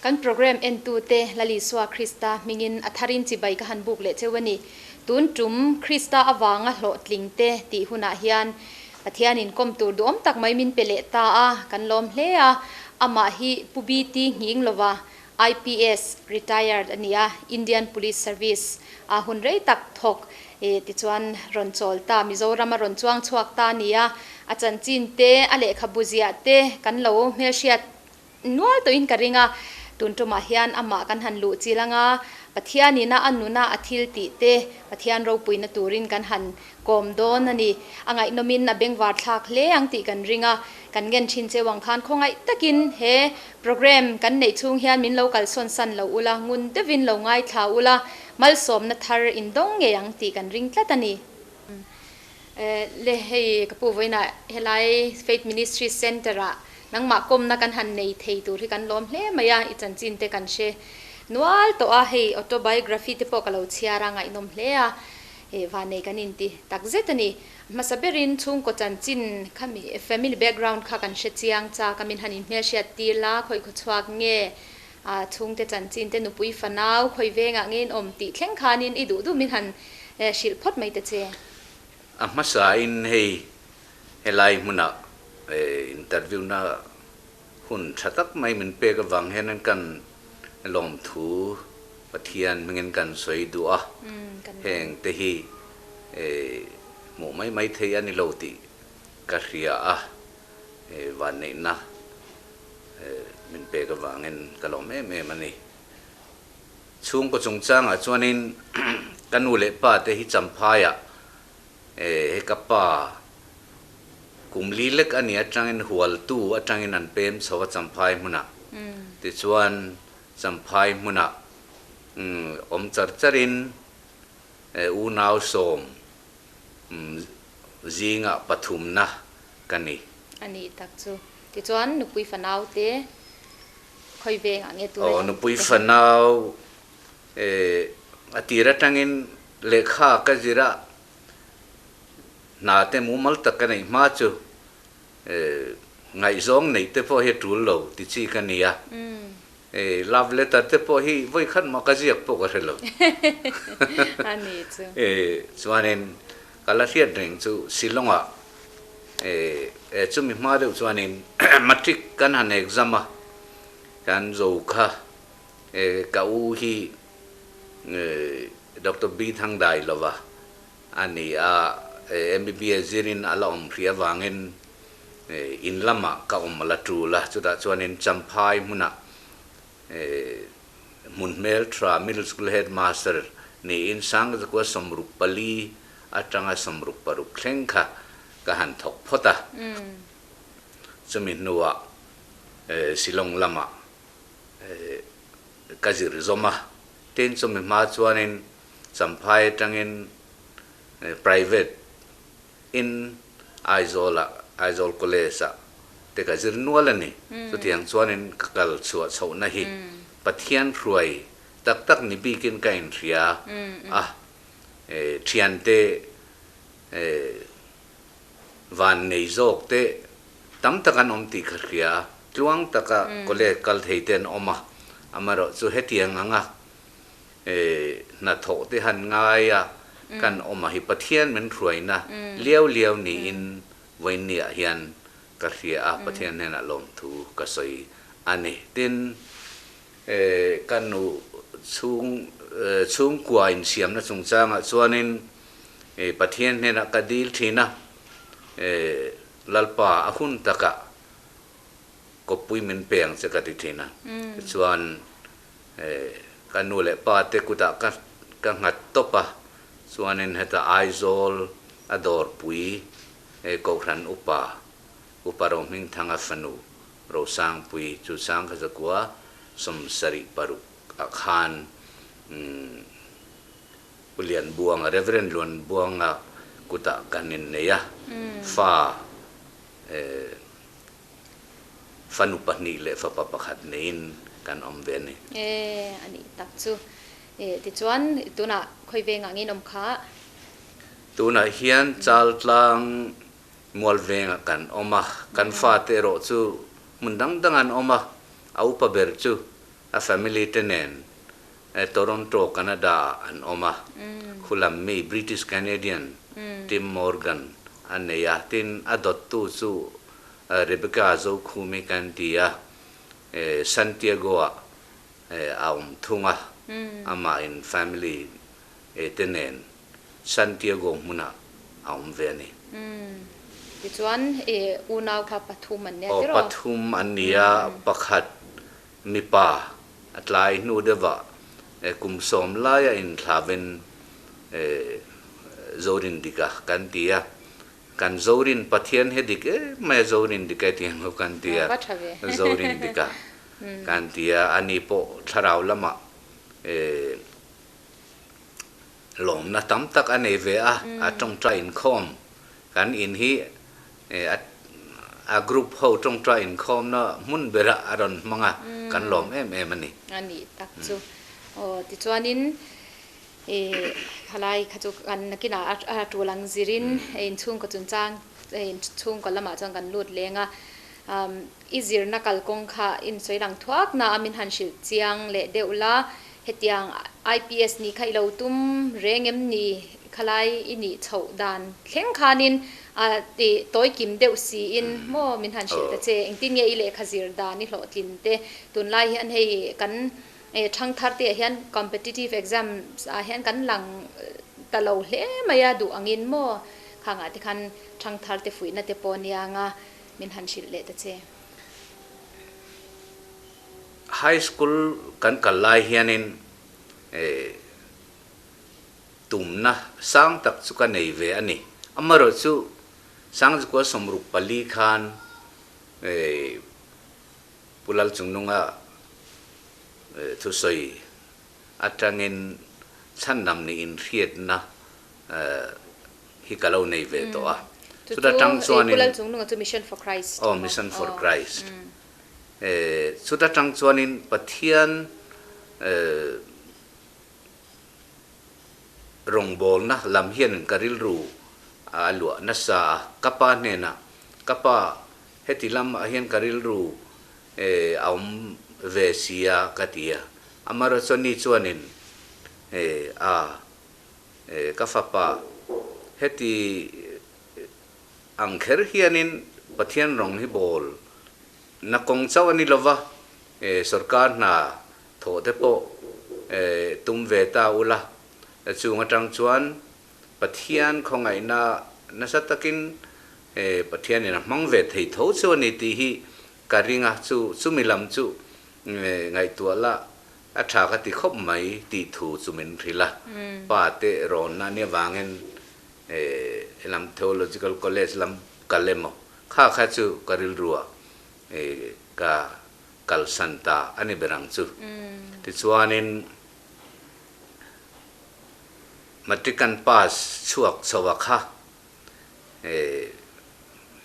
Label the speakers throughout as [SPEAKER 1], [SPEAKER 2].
[SPEAKER 1] Kan program entute Lal Isua Krista hmingin a tharin chibai ka han buk leh cheu a ni. Tun tum Krista avanga hlawhtling te tih hunah hian Pathianin kawm tur duhawm tak mai min pe leh ta a, kan lawm hle a. Amah hi Pu BT nghing lova IPS retired a ni a, Indian Police Service a hun rei tak thawk tichuan rawn chawl ta, Mizoram a rawn chuang chhuak ta a ni a. A chanchin te, a lehkhabu ziah te kan lo hmelhriat Nual tawhin ka ring a, tun tumah hian amah kan han luh chil anga, Pathianina a nuna a thil tih te Pathian ropuina turin kan han kawm dawn a ni. A ngaihnawmin a bengvar thlak hle ang tih kan ring a, kan ngen thin cheu ang khan khawngaih takin he program kan neih chhung hian min lo kalsawn san lo ula, ngun deuhin lo ngaithla ula, malsawmna thar indawng ngei ang tih kan ring tlat a ni. Le hei ka pu vawiinah helai Faith Ministry Centre ah nangmah kawmna kan han nei thei tur hi kan lawm hle mai a, i chanchin te kan hre nual tawh a, hei autobiography te pawh ka lo chhiar a ngaihnawm hle a, hei vannei kan inti tak zet a ni. Hmasa berin chhungkaw chanchin khami family background kha kan hre chiang chak a, min han inhmelhriat tir la, khawi khaw chhuak nge a chhungte chanchin te nupui fanau khawi vengah nge in awm tih thleng khanin i duh duh min han hrilh phawt mai ta che.
[SPEAKER 2] A hmasain hei helai hmunah interview na hun tha tak mai min pek avang hian kan lawmthu Pathian hmingin kan sawi duh a, heng te hi hmuh mai mai thei a ni lo tih ka hria a, vanneihna min pek avangin ka lawm em em a ni. Chhungkaw chungchangah chuanin ka nu leh pa te hi Champhaiah he ka pa kum li lek a nih atangin hualtu atangin an pem chho a Champhai hmunah. Tichuan Champhai hmunah awm char charin unau sawm zingah pathumna ka ni.
[SPEAKER 1] A nih tak chu. Tichuan nupui fanau te khawi vengah nge tuna
[SPEAKER 2] Aw nupui fanau a tir atangin lehkha ka zir a, hna te mumal tak ka neih hma chu ngaihzawng neih te pawh hi a tul lo ti chi ka ni a. Love letter te pawh hi vawi khat mah ka ziak pawh ka hre lo.
[SPEAKER 1] A ni chu.
[SPEAKER 2] Chuanin ka la hriat reng chu Shillong-ah chumi hma deuh chuanin matric kan han exam a, kan zo kha ka u hi Doctor B Thangdai lova a ni a, MBBS zirin a la awm hrih avangin In lamah ka awm a la tul a, chutah chuanin Champhai hmunah hmun hmeltha Middle School Headmaster niin Sangzakua 64 atanga 66 thleng kha ka han thawk phawt a. Chumi hnuah Shillong lamah ka zir zawm a, tin chumi hma chuanin Champhai atangin private In Aizawl-ah, Aizawl College-ah te ka zir nual a ni. Chutiang chuanin ka kal chhuah chhohna hi Pathian hruai tak tak ni bikin ka inhria a, thiante van nei zawk te tam tak an awm tih ka hria a, tluang taka college kal thei te an awm a, amaherawhchu chu hetiang anga Hnathawh te han ngai a, kan awm a hi Pathian min hruaina liau liau niin vawiinniah hian ka hria a, Pathian hnenah lawmthu ka sawi a ni. Tin, ka nu chhung chhungkua insiamna chungchangah chuanin Pathian hnenah ka dil thin a, Lalpa a hun takah kawppui min pe ang che ka ti thin a, tichuan Ka nu leh pa te kutah ka ka nghat tawp a, chuanin heta Aizawl a dawrpui Kohhran upa, Upa Rohmingthanga fanu Rosangpui chu Sangkhazakua 76 ah khan Pu Lianbuanga, Reverend Luanbuanga kutah kan innei a, fa Fanu pahnih leh fapa pakhat neiin kan awm ve a ni.
[SPEAKER 1] E, a nih tak chu. E, tichuan, tunah khawi vengah nge in awm kha?
[SPEAKER 2] Tunah hian Chaltlang mual vengah kan awm a, kan fate erawh chu hmun dang dangah an awm a, a upa ber chu a family te nen Toronto, Canada ah an awm a, khulam mi British Canadian Tim Morgan a nei a, tin a dawttu chu Rebecca Zokhumi kan ti a, Santiago ah a awm thung a, amah in family te nen Santiago hmunah a awm ve a ni.
[SPEAKER 1] Tichuan unau kha pathum an nia
[SPEAKER 2] tiraw? Aw, pathum an ni a, pakhat mipa a tlai hnu deuhah kum sawm laia inthlawin Zorindika kan ti a, Kan Zorin Pathian hi dik em mai a, Zorin dik e tih ang kan ti a, Zorin dik a kan ti a, ani pawh thlarau lamah lawmna tam tak a nei ve a, a tawngtai inkhawm kan in hi a group ho tawngtai inkhawmna hmun berah a rawn hmang a, kan lawm em em a ni.
[SPEAKER 1] A nih tak chu. Aw tichuanin I khalai kha chu kan nakinah a tul ang zirin inchhungkaw chungchang inchhungkaw lamah chuan kan lut leng a, i zirna kalkawng kha insawi lang thuak na a min han hrilh chiang leh deuh la, hetiang IPS nih kha i lo tum reng em ni khalai i nih chhoh dan thleng khanin ti tawi kim deuh siin maw min han hrilh ta che, engtin nge i lehkha zir dan i hlawhtlin te tunlai hian hei kan E thangthar te ah hian competitive exams ah hian kan lang ta lo hle mai a, duh angin maw khangah te khan thangthar te fuihna te pawh nia anga min han hrilh leh ta che.
[SPEAKER 2] High school kan kal lai hianin e tumna sang tak chu ka nei ve a ni. Amaherawhchu Sangzikua 64 khan e Pu Lalchungnunga thusawi atangin chhandam nih inhriatna hi ka lo nei ve tawh a.
[SPEAKER 1] Chuta tang chuanin. Pu Lalchungnunga chu Mission for Christ.
[SPEAKER 2] Aw, Mission for Christ. Chuta tang chuanin Pathian rawngbawlna lam hianin ka rilru a luah nasa a. Ka pa hnenah, Ka pa, Heti lamah hian ka rilru a awm ve si a ka ti a. Amaherawhchu chuanin a ka fapa heti ang kher hianin Pathian rawng hi bawl na kawng chauh a ni lova, sorkar hna thawh te pawh tum ve ta ula, chung atang chuan Pathian khawngaihna nasa takin Pathianin a hmang ve thei tho chu a ni tih hi ka ring a, chu chumi lam chu ngaihtuah la a tha ka ti khawp mai tih thu chu min hrilh a. Pa te rawnna nia vangin helam Theological College lam kal emaw kha kha chu ka rilruah ka kalsan ta a ni ber ang chu. Tichuanin. Matric kan pass chhuak chho a kha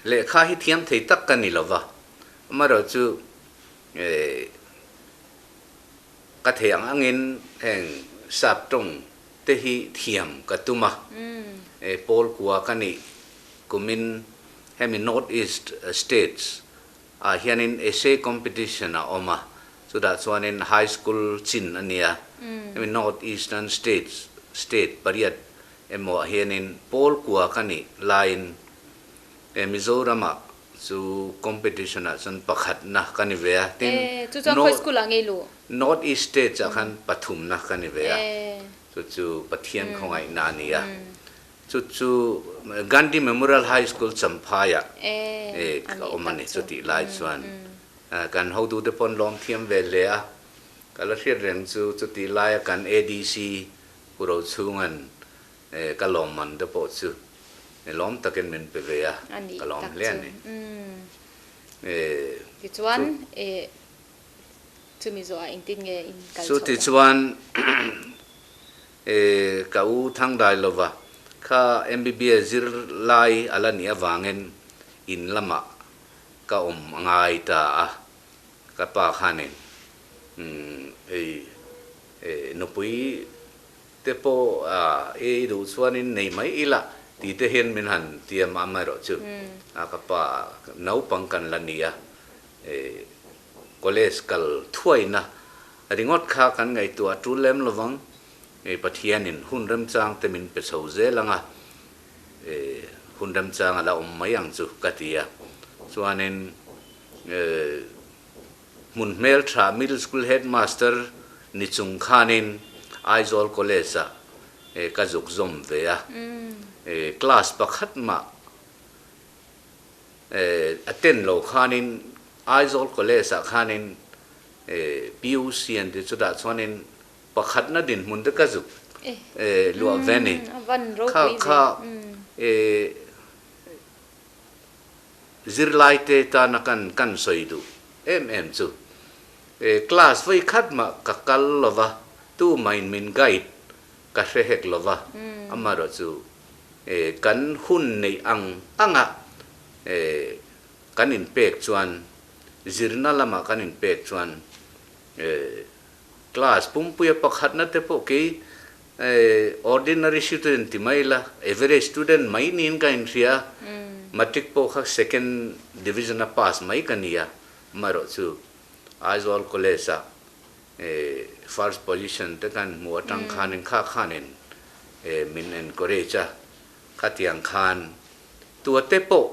[SPEAKER 2] lehkha hi thiam thei tak ka ni lova, amaherawhchu ka thei ang angin heng sap tawng te hi thiam ka tum a, pawl kua ka nih kumin hemi North East States ah hianin essay competition a awm a, chutah chuanin high school chin a nia, hemi North Eastern States state pariat emaw ah hianin pawl kua ka nih laiin Mizoramah chu competition ah chuan pakhatna ka ni ve a, tin North East States ah khan pathumna ka ni ve a, chu chu Pathian khawngaihna a ni a. Chu chu Gandhi Memorial High School Champhaiah ka awm a ni. Chutih lai chuan kan hotute paw'n lawm thiam ve hle a. Ka la hriat reng chu chutih laia kan ADC Pu Rochhunga'n ka lawmman te pawh chu lawm takin min pe ve a, ka lawm hle a ni.
[SPEAKER 1] Tichuan chumi zawhah engtin nge in kal chhoh
[SPEAKER 2] ta? Chutichuan E, ka u Thangdai lova kha MBBS zir lai a la nih avangin in lamah ka awm a ngai ta a, ka pa khanin ei nupui te pawh i duh chuanin nei mai ila ti te hian min han tiam a, amaherawhchu ka pa naupang kan la ni a, college kal thuaina. ringawt kha kan ngaihtuah a tul lem lovang. Pathianin hun remchang te min pe chho zel ang a, hun remchang a la awm mai ang chu ka ti a. Chuanin hmun hmeltha Middle School Headmaster ni chung khanin Aizawl College-ah ka zuk zawm ve a, class pakhat mah attend lo khanin Aizawl College-ah khanin PUC an ti chutah chuanin pakhatna dinhmun te ka zuk luah ve a ni. Kha kha Zirlaite tana kan kan sawi duh em em chu class vawi khat mah ka kal lo va, tu mahin min guide ka hre hek lo va, amaherawh chu kan hun neih ang anga kan inpek chuan zirna lamah kan inpek chuan Class pumpuia pakhatna te pawh kei ordinary student ti mai ila, average student mai niin ka inhria a, matric pawh kha second division a pass mai ka ni a, amaherawh chu Aizawl College ah first position te kan hmuh atang khanin kha khanin min encourage a, khatiang khan tuate pawh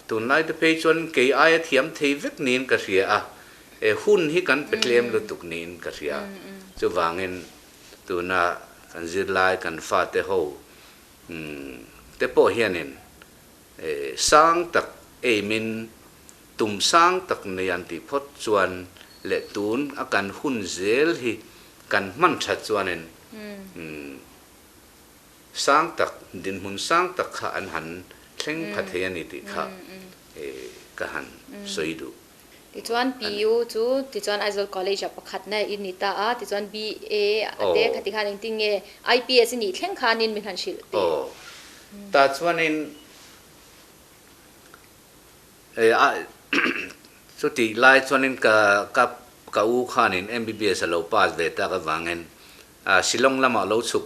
[SPEAKER 2] Tunlai te phei chuan kei aia thiam thei vek niin ka hria a, e hun hi kan pe tlem lutuk niin ka hria. Chuvangin tuna kan zirlai kan fate ho te pawh hianin e sang tak eimin tum sang tak nei an tih phawt chuan leh tun a kan hun zel hi kan hman that chuanin Sang tak, dinhmun sang tak kha an han thleng pha thei a ni tih kha ka han sawi duh.
[SPEAKER 1] Tichuan PU chu tichuan Aizawl College ah pakhatna i ni ta a, tichuan BA a te khati khan engtin nge IPS i nih thleng khanin min han hrilh teh.
[SPEAKER 2] Aw. Tah chuanin chutih lai chuanin ka ka ka u khanin MBBS a lo pass ve tak avangin Shillong lamah lo chhuk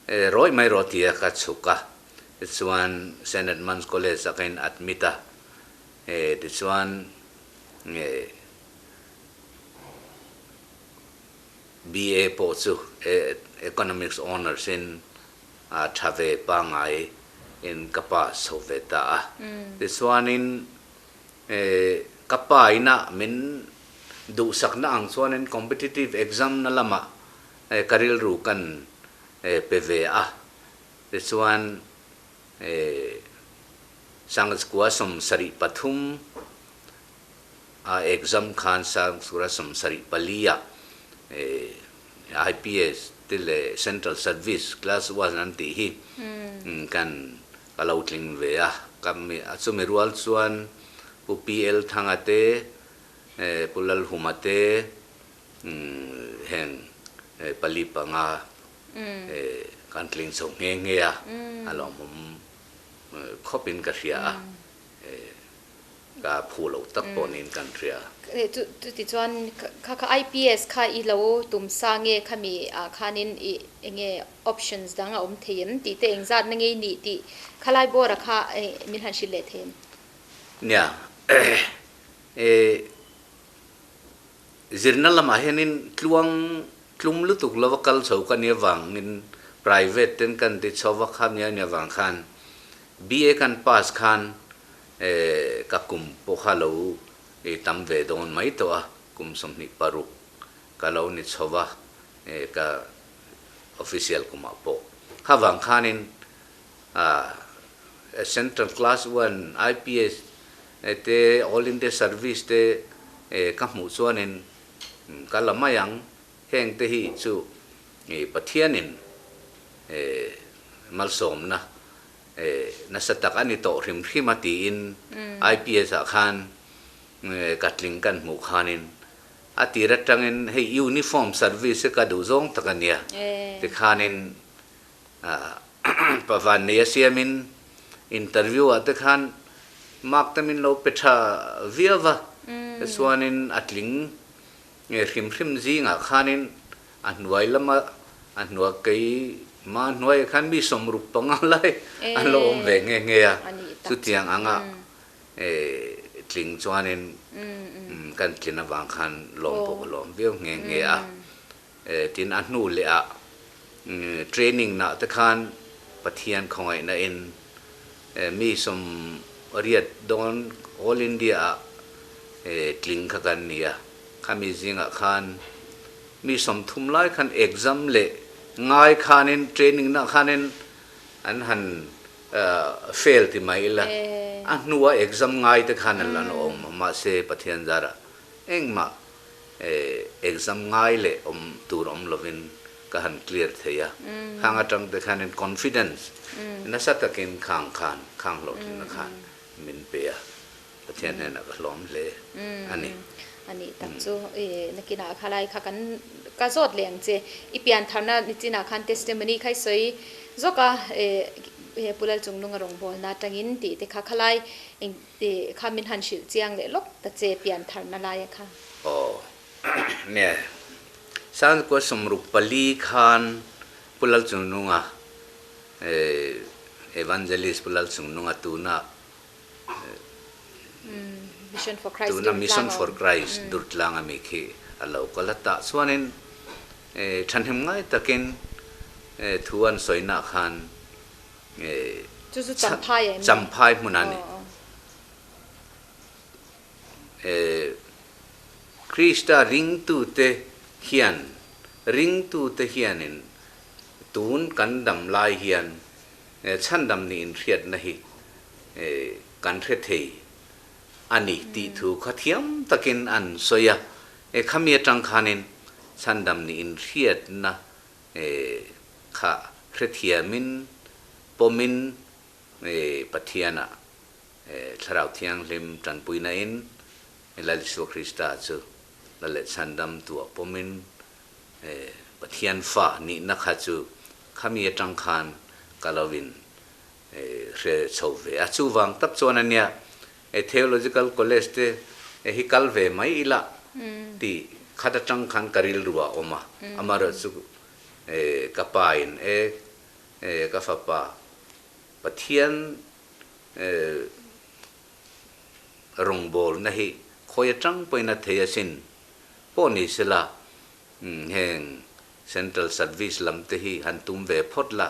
[SPEAKER 2] rawih mai rawh tia ka chhuk a, tichuan Saint Edmund's College ah ka in admit a, tichuan BA pawh chu Economics Honours in tha ve pangngai in ka pass chho ve ta a, tichuanin Ka pa inah min duhsakna ang chuanin competitive exam na lamah ka rilru kan pe ve a. Tichuan Sangchkua 73 a exam khan Sangchkua 74 ah IPS te leh Central Service Class One an tih hi kan Ka lo tling ve a, ka mi a chumi rual chuan Pu PL Thanga te, Pu Lalhuma te heng pali panga kan tling chho nghe nghe a, a lawmawm khawpin ka hria a. Ka phu lo tak pawh niin kan hria.
[SPEAKER 1] Chuti chuan kha kha IPS kha i lo tum sa nge khami ah khanin i enge options dang a awm thei em tih te engzat na ngei nih tih khalai bawr a kha min han hrilh leh thei em?
[SPEAKER 2] Nia, e zirna lamah hianin tluang tlum lutuk lova kal chho ka nia vangin private ten kan ti chho va kha nia nia vang khan BA kan pass khan Ka kum pawh kha lo i tam ve dawn mai tawh a, kum 26 ka lo ni chho va, ka official kumah pawh. Kha vang khanin Central Class One, IPS te, All India Service te ka hmuh chuanin ka la mai ang, heng te hi chu Pathianin malsawmna Nasa tak a ni tawh hrim hrim a tiin IPS ah khan ka tling kan hmuh khanin a tir atangin hei uniform service hi ka duh zawng tak a nia tikhanin Pavanneia siamin interview ah te khan mark te min lo pe tha viau va tichuanin a tling hrim hrim zingah khanin A hnuai lama a hnua kei ma hnuaiah khan mi 65 lai an lo awm ve nghe nghe a, chutiang anga tling chuanin Kan tlin avang khan lawm pawh ka lawm viau nghe nghe a. Tin a hnu leh ah training nah te khan Pathian khawngaihna in mi 80 dawn All India ah tling kha kan ni a. Khami zingah khan mi 30 lai khan exam leh ngai khanin training nah khanin an han fail ti mai ila a hnua exam ngai te khan an la awm a, mahse Pathian zarah engmah exam ngai leh awm tur awm lovin ka han clear thei a, khang atang te khanin confidence nasa takin khang khan khang hlawhtlinna khan min pe a, Pathian hnenah ka hlawm hle a ni.
[SPEAKER 1] A nih tak chu nakinah khalai kha kan ka zawt leh ang che. I piantharna nichinah khan testimony kha i sawi zawk a, he Pu Lalchungnunga rawngbawlna atangin tih te kha khalai eng kha min han hrilh chiang leh lawk ta che piantharna laia kha.
[SPEAKER 2] Aw nia, Sangkua 64 khan Pu Lalchungnunga Evangelist Pu Lalchungnunga tuna Tuna Mission for Christ Durtlang ami khi a lo kal a, tah chuanin thahnem ngai takin thu an sawina khan Champhai hmun a ni. Krista ringtute hian ringtute hianin tun kan dam lai hian Chhandam nih inhriatna hi kan hre thei a ni tih thu kha thiam takin an sawi a, khami atang khanin chhandam nih inhriatna kha hrethiamin pawmin Pathiana Thlarau Thianghlim tanpuinain Lal Isua Krista chu la leh chhandam tuah pawmin Pathian fa nihna kha chu khami atang khan ka lo in hre chho ve a. Chuvang tak chuan a nia Theological College te hi kal ve mai ila tih khat atang khan ka rilru a awm a. Amaherawh chu ka pa in e ka fapa Pathian rawngbawlna hi khawi atang pawhin a thei asin pawh ni sela heng Central Service lam te hi han tum ve phawt la,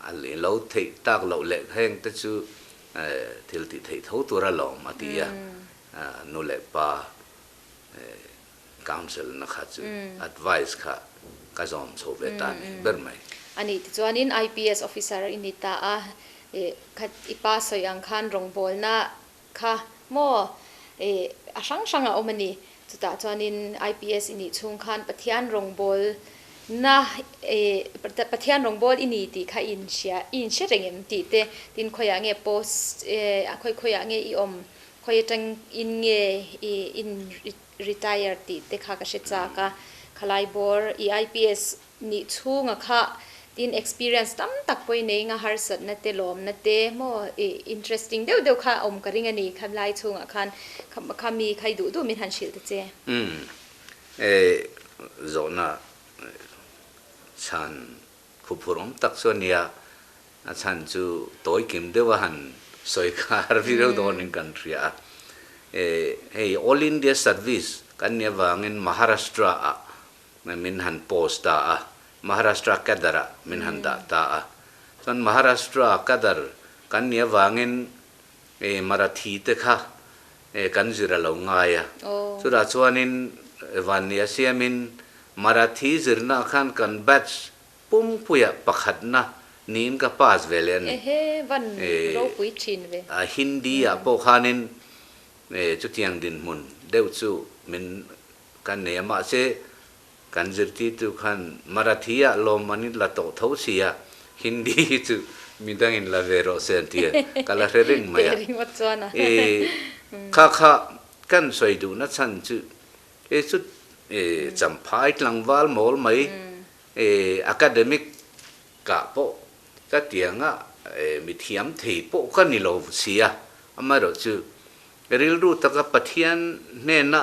[SPEAKER 2] a lo theih tak loh leh heng te chu thil tih theih tho tur a lawm a ti a, nu leh pa council na kha chu advice kha ka zawm chho ve ta ni ber mai.
[SPEAKER 1] A nih tichuanin IPS officer i ni ta a, kha i pa sawi ang khan rawngbawlna Kha maw eh a hrang hrang a awm a ni. Chutah chuanin IPS i nih chhung khan Pathian rawngbâwl na eh Pathian rawngbâwl i ni tih kha i inhria i inhre reng em tih te, tin khawiah nge post eh khawi khawiah nge i awm, khawi atang in nge i in retire tih te kha ka hre chak a. Khalai bawr i IPS Nih chhunga kha tin experience tam tak pawh i nei nga harsatna te lawmna te maw i interesting deuh deuh kha a awm ka ring a ni kha lai chhungah khan kha mi kha i duh duh min han hrilh ta che.
[SPEAKER 2] Umm e zawhna chhan khuphur awm tak chu a nia, a chhan chu tawi kim deuh a han sawi kha har viau dawnin kan hria a. E hei All India Service kan nih avangin Maharashtra ah min han post ta a, Maharashtra cadre ah min han dah ta a. Chuan Maharashtra cadre kan nih avangin e Marathi te kha e kan zir a lo ngai a. Chutah chuanin Vannia siamin Marathi zirna khan kan batch pumpuia pakhatna niin ka pass ve leh a ni.
[SPEAKER 1] Ehe, van ropui thin ve.
[SPEAKER 2] Hindi ah pawh khanin chutiang dinhmun deuh chu min Kan nei a, mahse kan zirtirtu khan Marathi ah lawm an la tawh tho si a, Hindi hi chu midangin la ve rawh se an ti a, ka la hre reng mai a. I kha kha kan sawi duhna chhan chu i chu i Champhai tlangval mawl mai i academic kah pawh ka tianga mithiam thei pawh ka ni lo si a, amaherawh chu Rilru taka Pathian hnena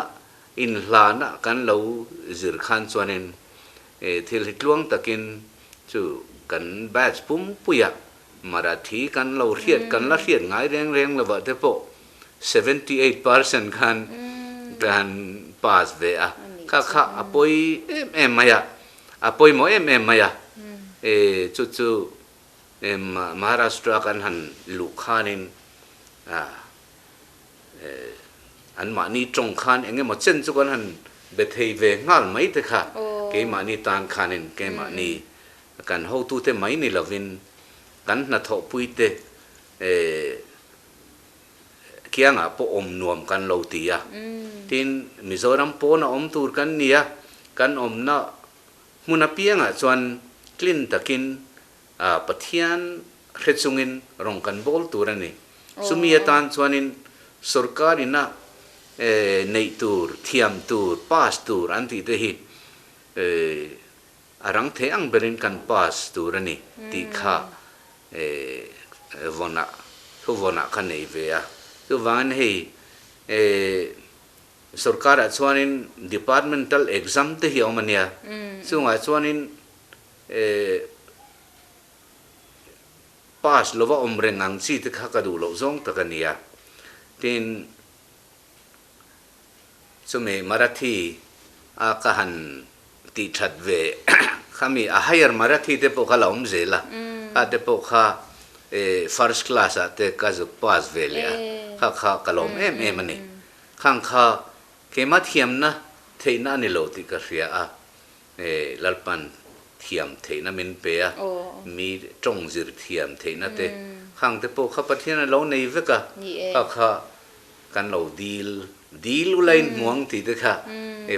[SPEAKER 2] inhlana kan lo zir khan chuanin thil hi tluang takin chu kan batch pumpuia Marathi kan lo hriat kan la hriat ngai reng reng lovah te pawh 78% khan ka han pass ve a, kha kha a pawi em em mai a, a pawimawh em em mai a, e chu chu Maharashtra kan han luh khanin anmahni tawng khan eng emaw chen chu kan han be thei ve nghal mai te kha keimahni tan khanin keimahni kan hotute mai ni lovin kan hnathawhpuite kiangah pawh awm nuam kan lo ti a. Tin, Mizoram pawna awm tur kan ni a, kan awmna hmun apiangah chuan tlin takin Pathian hre chungin rawn kan bawl tur a ni. Chumi atan chuanin sorkar ina neih tur, thiam tur, pass tur an tih te hi a rang thei ang berin kan pass tur a ni tih kha vawnah, thu vawnah kha nei ve a. Chuvangin hei sorkarah chuanin departmental exam te hi a awm a nia. Chungah chuanin Pass lova awm reng ang chi te kha ka duh loh zawng tak a nia. Tin, chumi Marathi a ka han tih that ve khami a higher Marathi te pawh kha la awm zel a, kha te pawh kha first class ah te ka zuk pass ve leh a, kha kha ka lawm em em a ni. Khang kha keimah thiamna theihna a ni lo tih ka hria a, Lalpan thiam theihna min pe a, mi tawng zir thiam theihna te, khang te pawh kha Pathian a lo nei vek a, kha kha kan lo dil, dil ula in hmuang tih te kha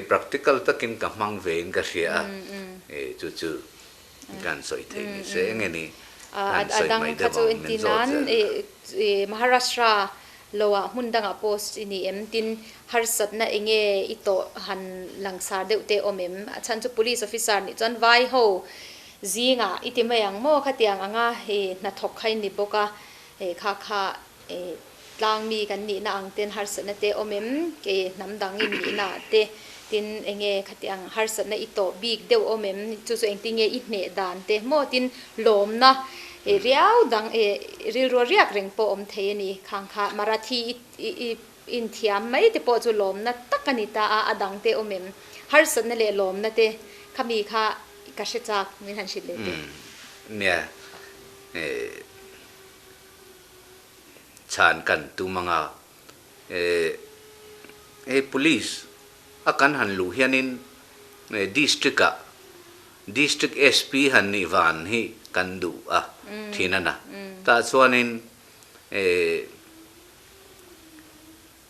[SPEAKER 2] practical takin ka hmang ve in ka hria a, chu chu kan sawi theih ni se enge ni kan sawi mai deuh ang min zawt zel.
[SPEAKER 1] Maharashtra Loah hmun dangah post i ni em? Tin, harsatna enge i tawh han langsar deuh te awm em? A chhan chu police officer nih chuan vai ho zingah i ti mai ang maw? Khatiang anga i hnathawk kha i ni bawk a, kha kha tlang mi kan nihna ang ten harsatna te awm em? Ke hnam dang in nihna ah te tin enge khatiang harsatna i tawh bik deuh awm em? Chu chu engtinge i hneh dan te maw? Tin, lawmna riau dang rilru riak reng pawh awm thei a ni. Khang kha Marathi i inthiam mai te pawh chu lawmna tak a ni ta a, a dang te awm em? Harsatna leh lawmna te khami kha ka hre chak min han hrilh leh teh.
[SPEAKER 2] Nia, chhan kan tum anga hei police a kan han luh hianin district ah District SP han nih van hi kan duh a thin a na. Tah chuanin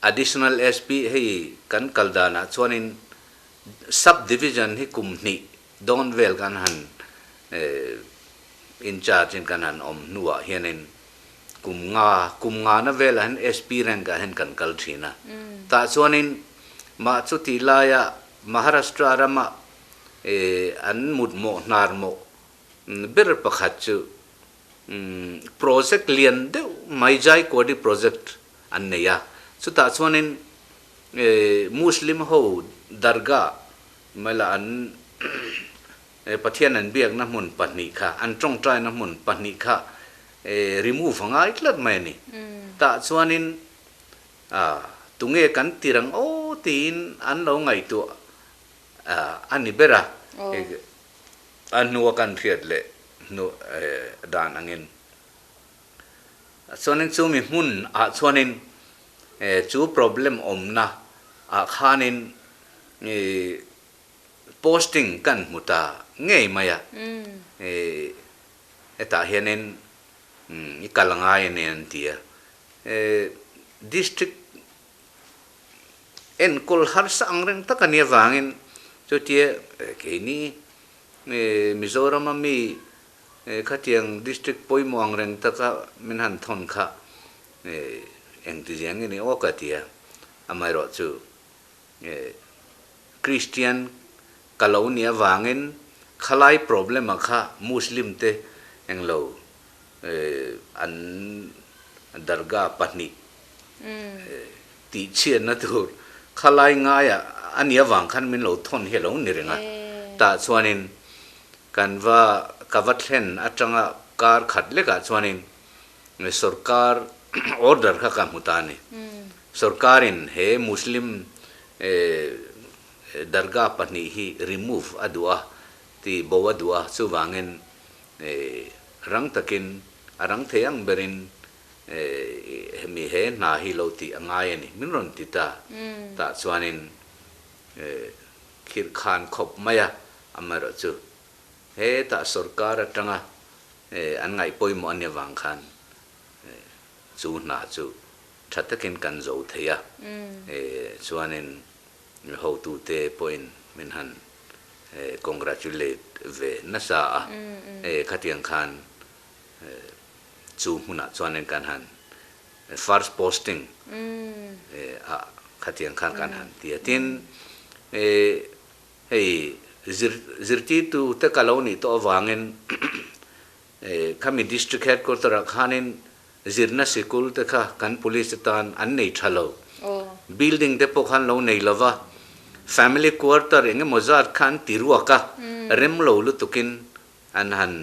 [SPEAKER 2] Additional SP hei kan kal danah chuanin Sub Division hi kum hnih dawn vel kan han in charge in kan han awm hnuah hianin kum nga kum ngana velah hian SP rank ah hian kan kal thin a. Tah chuanin mah chuti laia Maharashtra rama an mutmawh hnarmawh ber pakhat chu project lian deuh mai Jaikwadi project an nei a, chutah chuanin Muslim ho dargah maila an Pathian an biakna hmun pahnih kha an tawngtaina hmun pahnih kha remove a ngai tlat mai a ni. Tah chuanin tunge kan tir ang aw tiin an lo ngaihtuah a ni ber a, a hnua kan hriat leh hnu dan angin. Chuanin chumi hmun ah chuanin chu problem awmna ah khanin posting kan hmu ta ngei mai a, hetah hianin i kal angai a ni an ti a, district Enkawl harsa ang reng tak a nih avangin chutia keini Mizorama mi khatiang district pawimawh ang reng taka min han thawn kha engti ziang nge ni aw ka ti a, amaherawh chu Christian ka lo nih avangin khalai problem ah kha Muslim te englo an dargah pahnih Tihchhiatna tur khalai ngaiah a nih avang khan min lo thawn hi a lo ni reng a. Tah chuanin kan va ka va thlen atanga kar khat lekah chuanin sorkar order kha ka hmu ta a ni. Sorkarin he Muslim dargah pahnih hi remove a duh a, ti bo a duh a, chuvangin rang takin a rang thei ang berin hemi he hna hi lo tih a ngai a ni. Min rawn ti ta. Tah chuanin khirhkhan khawp mai a, amaherawhchu hetah sorkar atanga an ngaih pawimawh a nih avang khan chu hna chu tha takin kan zo thei a, chuanin hotute pawhin min han congratulate ve nasa a, khatiang khan chu hmunah chuanin kan han first posting ah khatiang khan kan han ti a, tin hei zirtirtu te ka lo nih tawh avangin Khami District Headquarter ah khanin zirna sikul te kha kan police te tan an nei tha lo. Building te pawh khan lo nei lo va, family quarter eng emaw zat kha an ti ruak a, rem lo lutukin an han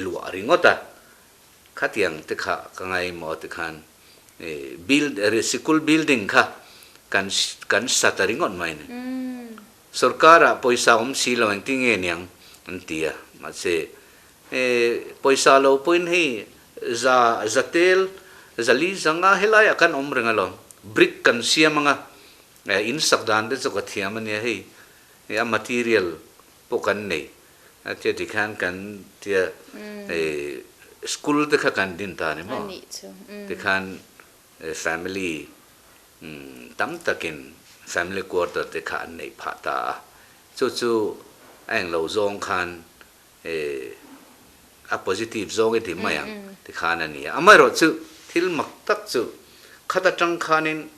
[SPEAKER 2] luah ringawt a. Khatiang te kha ka ngaimawh ti khan build sikul building kha kan kan sa ta ringawt mai a ni. Sorkar-ah pawisa awm si lo engtin nge niang an ti a, mahse e pawisa lo pawhin hei za za tel za li zanga helaiah khan awm reng alawm, brick kan siam anga e in sak dan te chu ka thiam ania hei a material pawh kan nei a tia tikhan kan tia e school te kha kan din ta a ni maw tikhan family Tam takin family quarter te kha an neih phah ta a, chu chu a englo zawng khan a positive zawng i ti mai ang ti khan a ni a. Amaherawhchu thil mak tak chu khat atang khanin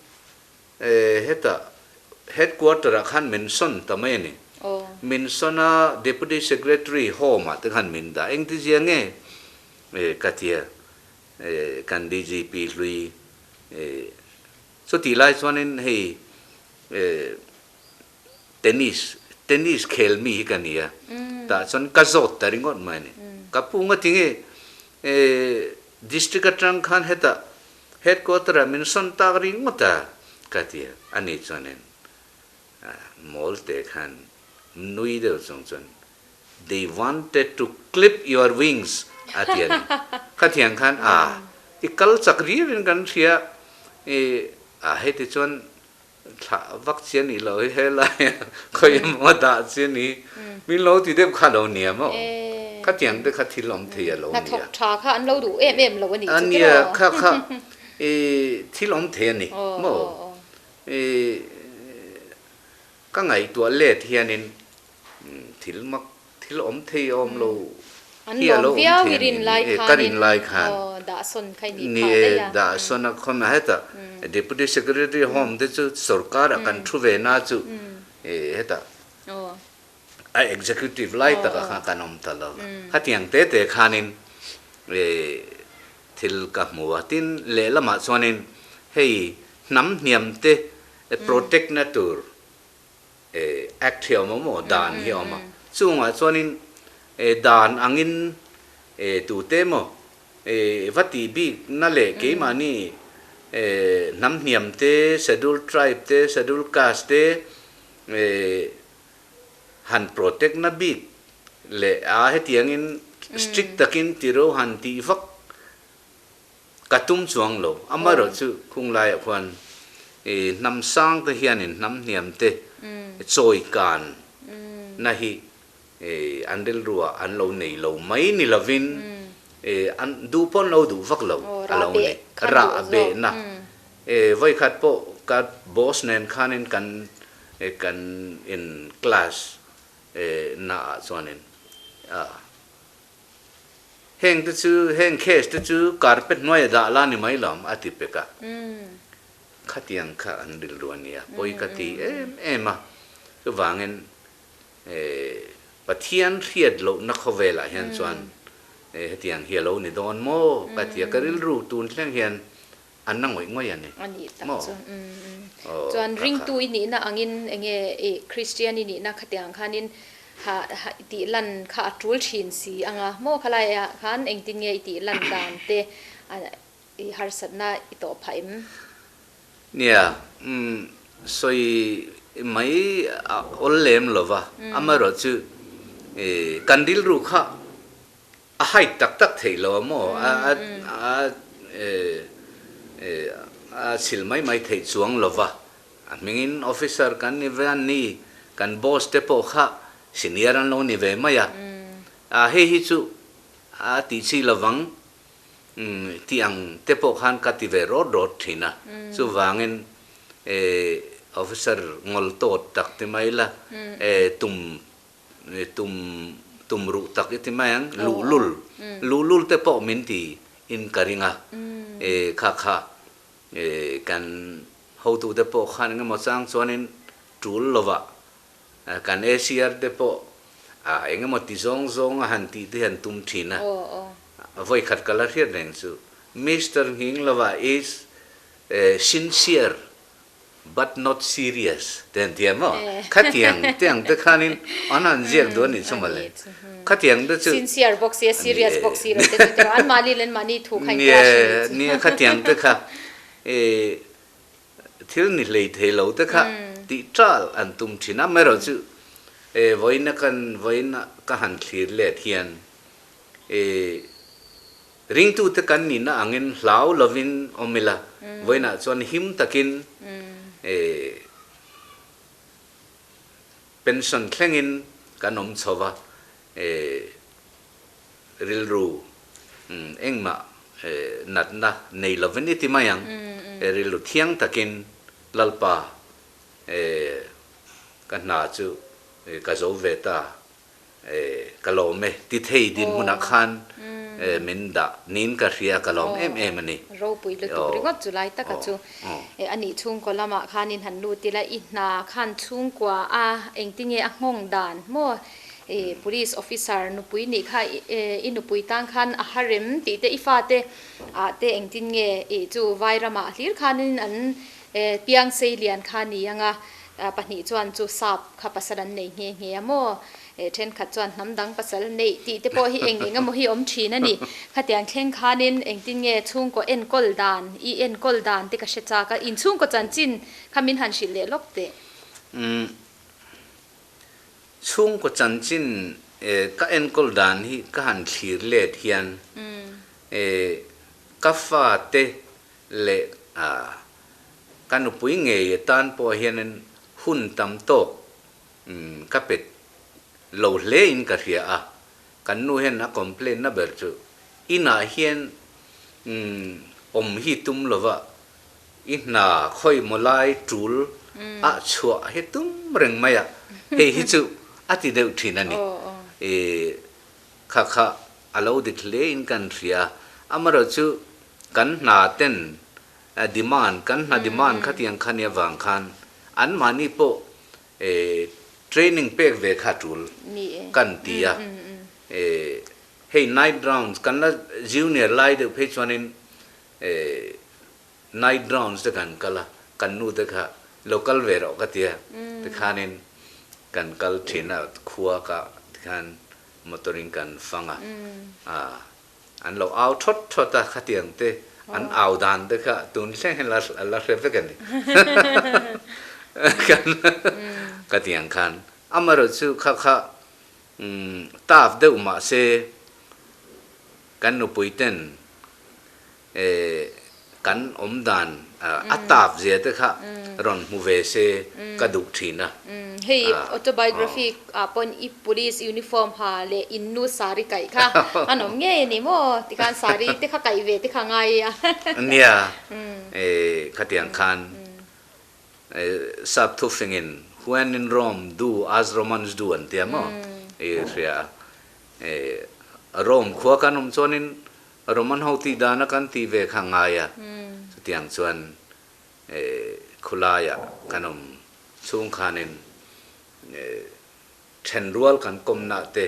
[SPEAKER 2] hetah headquarter ah khan min sawn ta mai a ni. Min sawn a Deputy Secretary home ah te khan min dah. Engtizia nge ka tia Kan DGP hlui chutih lai chuanin hei tennis tennis khel mi hi ka ni a, tah chuan ka zawt ta ringawt mai a ni. Ka pu nga tinge district atang khan hetah headquarter ah min sawn tak ringawt a ka ti a, ani chuanin mawl te khan nui deuh chung chuan They wanted to clip your wings a ti a ni. Khatiang khan a i kal chak riau in kan hria i a heti chuan thlah vak chi a nih loh hi helai ah khawi emaw a dah chi a ni min lo ti deuh kha lo nia maw? Khatiang te kha thil awm thei a lo nia.
[SPEAKER 1] Hnathawk tha kha an lo duh em em lo a nih chu
[SPEAKER 2] tiraw? Nia kha kha i thil awm thei a ni maw? I ka ngaihtuah let hianin Thil mak, thil awm thei a awm lo hi a lo awm thei a ni. Ni e, ka rin lai khan. Ni e, dahsawn a khawm a hetah Deputy Secretary Home te chu sorkar ah kan thu ve na chu hetah a executive lai takah khan kan awm ta lo. Khatiang te te khanin thil ka hmu a. Tin, lehlamah chuanin hei hnam hniam te protect na tur Act hi a awm a maw, dan hi a awm a. Chungah chuanin dan angin tute emaw va tih bik na leh keimahni hnam hniam te, scheduled tribe te, scheduled caste te han protect na bik leh a hetiangin strict takin tiro han tih vak Ka tum chuang lo. Amaherawhchu khung laiah khuan i hnam sang te hianin hnam hniam te chawi kan na hi an rilruah an lo nei lo mai ni lovin an duh pawh an lo duh vak lo a lo ni. Rah behna. Vawikhat pawh ka boss nen khanin kan kan in class naah chuanin Heng te chu, heng case te chu carpet hnuaia dah la ni mai lo a ti pek a. Khatiang kha an rilru a nia, pawi ka ti em em a. Chuvangin Pathian hriat lohna khawvelah hian chuan hetiang hi a lo ni dawn maw ka ti a, ka rilru tun thleng hian a na ngawih ngawih a ni.
[SPEAKER 1] A nih tak chu. Chuan ringtu i nihna angin enge i Kristian i nihna khatiang khanin ha ha i tih lan kha a tul thin si anga maw khalai ah khan engtin nge i tih lan dan te a. I harsatna i tawh phah em?
[SPEAKER 2] Nia, umm, sawi mai a awl lem lo va, amaherawhchu kan rilru kha a hide tak tak theih lo a maw, a a a chhil mai mai theih chuang lo va, a hmingin officer kan ni ve a ni, kan boss te pawh kha senior an lo ni ve mai a, a hei hi chu a tih chi lovang Tih ang te pawh khan ka ti ve rawt rawt thin a, chuvangin officer ngawl tawt tak ti mai la, tum tum tum ruh tak i ti mai ang, luhlul, luhlul te pawh min ti in ka ring a, kha kha kan hotu te pawh khan engemaw chang chuanin tul lovah Kan ACR te pawh a engemaw ti zawng zawng a han tih te hian tum thin a, vawi khat ka la hriat reng chu Mister Nghinglova is sincere but not serious te han ti a maw? Khatiang te ang te khanin an han ziak duh a nih chu mawle. Khatiang te chu
[SPEAKER 1] Sincere bawk si a, serious bawk si lo te chu tiraw an mahni leh an mahni thu kha in clash a nih chu.
[SPEAKER 2] Nia khatiang te kha Thil ni hlei thei lo te kha tih ṭal an tum ṭhin a, amaherawh chu e vawiina kan vawiina ka han thlir let hian e ringtute kan nihna angin hlau lovin awm ila, vawiinah chuan him takin e pension thlengin kan awm chho va, e Rilru engmah natna nei lovin i ti mai ang. Rilru thiang takin Lalpa ka hna chu ka zo ve ta, ka lawm e ti thei dinhmunah khan min dah niin ka hria, ka lawm em em a ni.
[SPEAKER 1] Ropui lutuk ringawt chu lai taka chu a nih chhungkaw lamah khanin han lut ila i hna khan chhungkua a engtinge a nghawng dan maw? I police officer nupui nih kha i nupui tan khan a ha rem tih te i fate ah te engtin nge i chu vai ramah hlir khanin an piang sei lian kha ni anga pahnih chuan chu sap kha pasal an nei nghe nghe a maw thenkhat chuan hnam dang pasal neih tih te pawh hi eng eng emaw hi awm thin a ni. Khatiang thleng khanin engtin nge chhungkaw enkawl dan i enkawl dan te ka hre chak a inchhungkaw chanchin kha min han hrilh leh lawk teh.
[SPEAKER 2] Chhungkaw chanchin ka enkawl dan hi ka han thlir let hian ka fate leh ka nupui ngei atan pawh hianin hun tam tawk ka pe lo hle in ka hria a, kan nu hian a complain na ber chu inah hian awm hi tum lova I hna khawi maw lai tul ah chhuah hi tum reng mai a, hei hi chu a ti deuh thin a ni. I kha kha a lo dik hle in kan hria a, amaherawh chu kan hna ten demand, kan hna demand khatiang kha nia vang khan anmahni pawh training pek ve kha tul kan ti a. Hei night rounds kan la junior lai deuh phei chuanin Night rounds te kan kal a, kan nu te kha lo kal ve rawh ka tia, tikhanin kan kal thin a, khua ka tikhan motor in kan fang a, an lo au thawt thawt a, khatiang te an au dan te kha tun thleng hian la hre vek a ni, khatiang khan amaherawhchu kha kha tough deuh mahse kan nupui ten Kan awm dan a tap zia te kha rawn hmu ve se ka duh thin a.
[SPEAKER 1] Hei autobiography ah pawn i police uniform ha leh in nu sari kaih kha an awm ngei a ni maw? Tikhan sari te kha kaih ve te kha ngai a.
[SPEAKER 2] Nia, khatiang khan sap thufingin when in Rome do as Romans do an tia maw? I hria a. Rome khua kan awm chuanin Roman ho tih dana kan tih ve kha ngai a, chutiang chuan khulaiah kan awm chhung khanin thenrual kan kawmna te,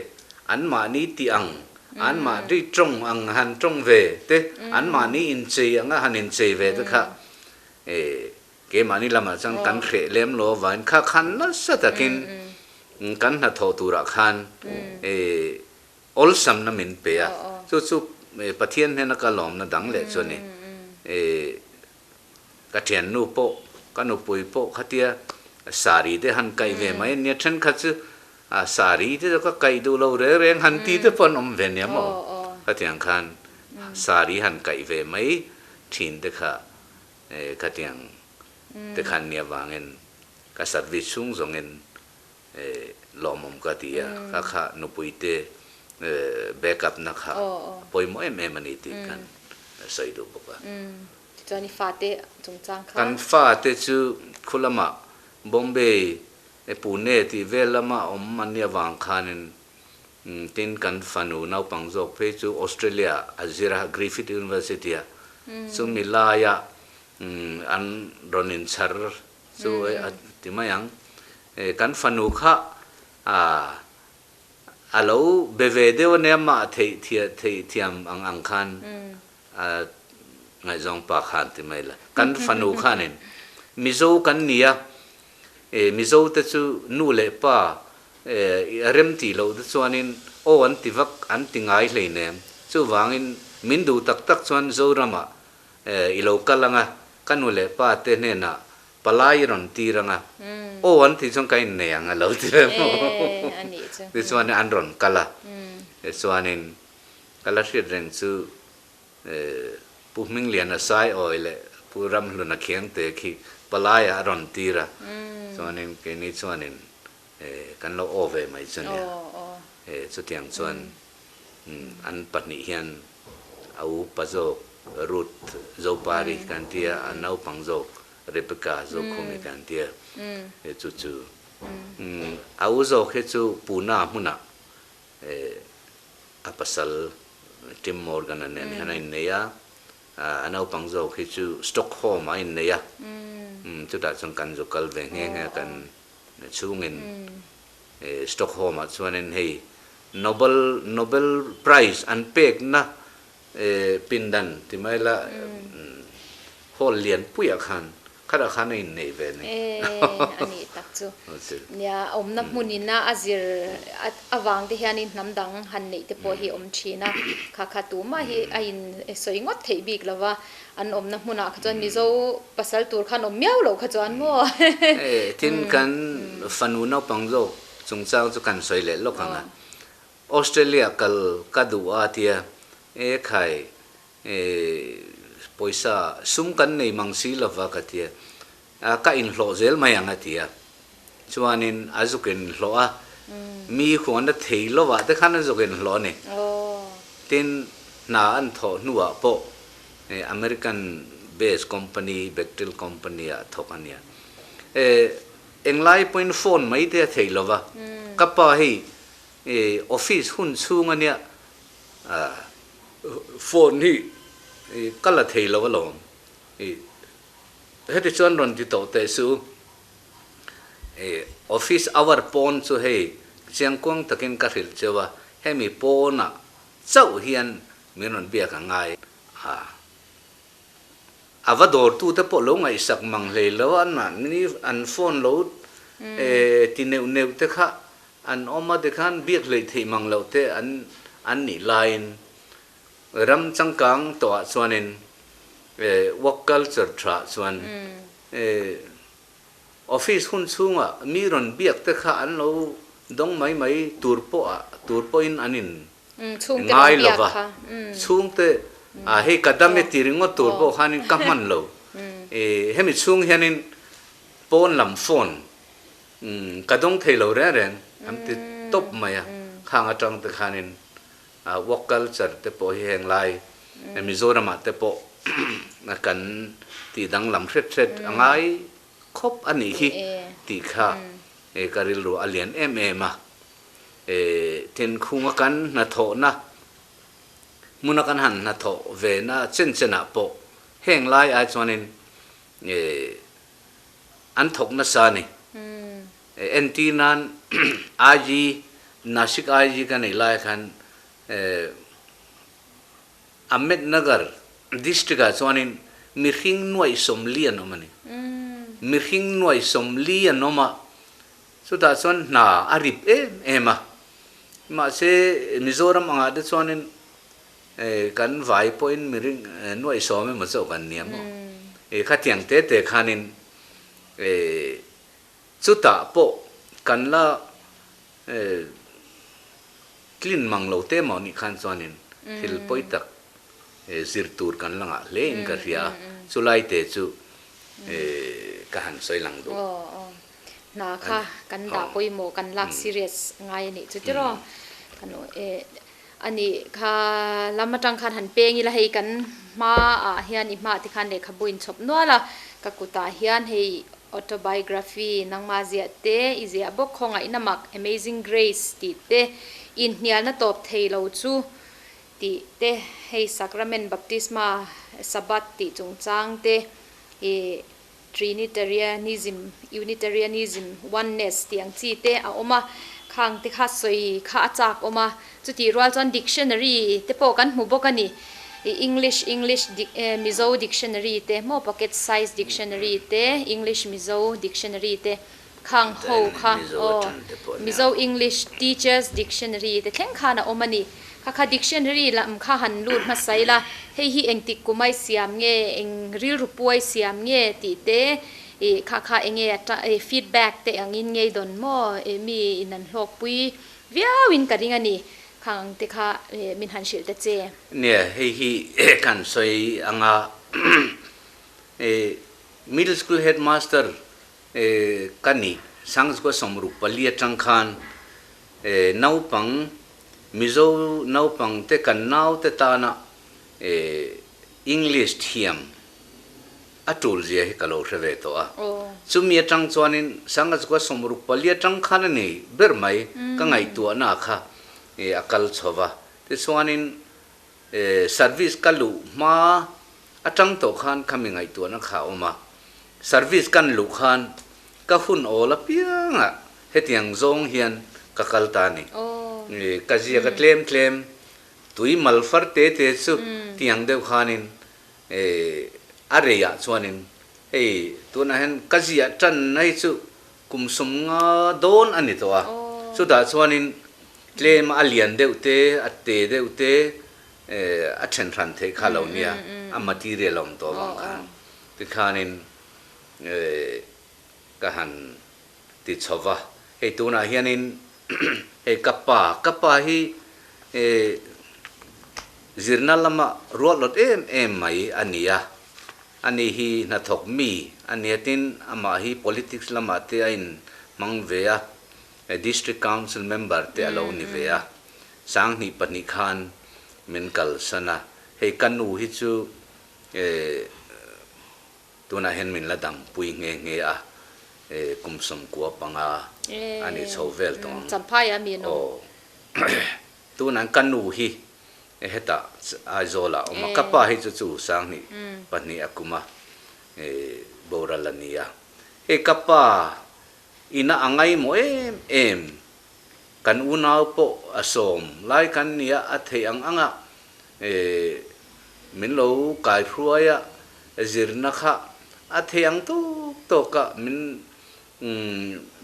[SPEAKER 2] anmahni tih ang, anmahni tawng ang han tawng ve te, anmahni inchei anga han inchei ve te kha keimahni lamah chuan kan hreh lem lo avangin kha khan nasa takin kan hnathawh turah khan Awlsamna min pe a, chu chu Pathian hnena ka lawmna dang leh chu a ni. Ka thiannu pawh, ka nupui pawh khatia sari te han kaih ve mai ania, thenkhat chu sari te chu ka kaih duh lo reng reng han ti te pawh an awm ve nia maw? Khatiang khan sari han kaih ve mai thin te kha khatiang te khan nia vangin ka service chhung zawngin lawmawm ka ti a, kha kha nupui te back up na kha pawimawh em em a ni tih kan sawi duh bawk a.
[SPEAKER 1] Tichuan i fate chungchang kha.
[SPEAKER 2] Kan fate chu khu lamah Bombay, Pune tih vel lama awm an nih avang khanin tin kan fanu naupang zawk phei chu Australia a zir a, Griffith University ah chumi laia an rawn inchhar chu a ti mai ang. Kan fanu kha a lo be ve deuh ania mah theih thiam ang ang khan A ngaihzawng pa khan ti mai la. Kan fanu khanin Mizo kan ni a, e Mizo te chu nu leh pa e rem tih loh te chuanin aw an ti vak an ti ngai hleinem. Chuvangin min duh tak tak chuan Zoramah e i lo kal anga ka nu leh pa te hnenah palai i rawn tir anga aw an tih chuan ka innei ang a lo ti ve maw. Tichuan an rawn kal a, tichuanin Ka la hriat reng chu Pu Hmingliana Saiawi leh Pu Ramhluna Khiangte khi palaiah a rawn tir a, chuanin keini chuanin kan lo aw ve mai chu nia. Chutiang chuan an pahnih hian a upa zawk Ruth Zopari kan tia, a naupang zawk Rebecca Zokhumi kan tia. Chu chu a u zawk hi chu Pune hmunah A pasal Tim Morgan-a nen hian a innei a, a naupang zawk hi chu Stockholm-ah a innei a, chutah chuan kan zu kal ve nghe nghe a, kan chhungin Stockholm-ah chuanin hei Nobel Nobel Prize an pekna pindan ti mai la hall lianpuiah khan Khatah khan a inneih ve ni.
[SPEAKER 1] E, a nih tak chu. Nia, awmna hmun ina a zir avang te hianin hnam dang han neih te pawh hi awm thin a. Kha kha tumah hi a in sawi ngawt theih bik lo va, an awmna hmunah kha chuan Mizo pasal tur khan awm miau loh kha chuan maw?
[SPEAKER 2] E, tin kan fanu naupang zawk chungchang chu kan sawi leh lawk ang a. Australia kal ka duh a tia, e khai, E, pawisa sum kan nei mang si lova ka ti a, ka inhlawh zel mai ang a ti a. Chuanin a zuk inhlawh a, mi huan a thei lovah te khan a zuk inhlawh a ni. Tin, hna an thawh hnuah pawh American based company, Bechtel company ah thawk a nia. E, englai pawhin phone mai te a thei lova, ka pa hei office hun chhung a nia, Phone hi ka la thei lo alawm. Heti chuan rawn ti tawh teh su. Office hour pawn chu hei chiangkuang takin ka hrilh cheu a, hemi pawnah chauh hian min rawn biak a ngai a. A va dawrtute pawh lo ngaihsak mang hlei lo a, an an phone lo ti neuh neuh te kha an awm a, tikhan biak hleih theih mang loh te an an nih laiin ram changkang tawhah chuanin work culture thaah chuan office hun chhungah mi rawn biak te kha an lo dawng mai mai tur pawh ah tur pawhin an in ngai lo va, chhungte ah hei ka dam e ti ringawt tur pawh khanin ka hman lo, hemi chhung hianin pawn lam phone Ka dawng thei lo reng reng an ti tawp mai a, khang atang te khanin work culture te pawh hi heng lai Mizoramah te pawh kan tih danglam hret hret a ngai khawp a nih hi tih kha ka rilru a lian em em a. Thinkhunga kan hnathawhna hmuna kan han hnathawh ve na chen chenah pawh heng lai ai chuanin An thawk nasa a ni. Entir nan IG, Nashik IG ka neih lai khan Ahmednagar district ah chuanin mihring nuaih sawmli an awm a ni. Mihring nuaih sawmli an awm a, chutah chuan hna a rip em em a. Mahse Mizoram angah te chuanin. Kan vai pawhin miring nuaih sawm emaw chauh kan nia maw? Khatiang te te khanin chutah pawh kan la tlin mang lo te maw nih khan chuanin thil pawi tak zir tur kan la ngah hle in ka hria a, chulai te chu ka han sawi lang duh.
[SPEAKER 1] Hna kha kan dah pawimawh kan lak serious ngai a nih chu tiraw? Kan A nih kha lam atang khan han peng ila hei kan hma ah hian i hmah te khan lehkhabu in chhawp nual a, ka kutah hian hei autobiography nangmah ziah te i ziah bawk khawngaihna mak Amazing Grace tih te inhnialna tawp thei lo chu tih te hei Sacrament Baptisma Sabbath tih chungchang te i Trinitarianism, Unitarianism, Oneness tih ang chi te a awm a, khang te kha sawi kha a chak awm a, chutih rual chuan dictionary te pawh kan hmu bawk a ni. English English Mizo dictionary te maw pocket size dictionary te English Mizo dictionary te khang ho kha aw Mizo English Teachers Dictionary te thleng khan a awm a ni. Kha kha dictionary lam kha han lut hmasa ila, hei hi engtik kumai siam nge, eng rilru puai siam nge tih te ih kha kha enge a feedback te angin ngei dawn maw ih mi in an hlawkpui viau in ka ring a ni. Khang te kha min han hrilh ta che.
[SPEAKER 2] Nia, hei hi kan sawi anga ih middle school headmaster Ka ni, Sangzkua sawmruk pali atang khan naupang, Mizo naupang te kan naute tana English thiam a tul zia hi ka lo hre ve tawh a. Chumi atang chuanin Sangzkua sawmruk pali atang khan a ni ber mai ka ngaihtuahna kha a kal chho va. Tichuanin Service ka luh hma atang tawh khan ka mi ngaihtuahna kha a awm a, service kan luh khan ka hun awl apiangah hetiang zawng hian ka kal ta a ni. Ka ziak a tlem tlem, tui mal far te te chu tiang deuh khanin a reiah chuanin hei tunah hian ka ziah tan na hi chu kum sum nga dawn a ni tawh a, chutah chuanin tlem a lian deuh te, a te deuh te a then hran theih kha lo nia, a material a awm tawh avang khan tikhanin ka han ti chho va, hei tunah hianin hei ka pa, ka pa hi zirna lama ruatlawt em em mai a ni a. Ani hi hnathawk mi a nia tin amah hi politics lamah te a in hmang ve a, District Council member te a lo ni ve a, Sanghnih pahnih khan min kalsan a, hei ka nu hi chu tunah hian min la dampui nghe nghe a, kum sawmkua panga a ni chho vel tawh ang.
[SPEAKER 1] Champhai a mi nu.
[SPEAKER 2] Aw tunah ka nu hi Hetah Aizawlah a awm a, ka pa hi chu chu Sanghnih pahnih a kum a, boral a ni a. Hei ka pa ina a ngaimawh em em, kan unau pawh a sawm lai kan ni a, a theih ang anga min lo kai hruai a, zirna kha a theih ang tawk tawk a min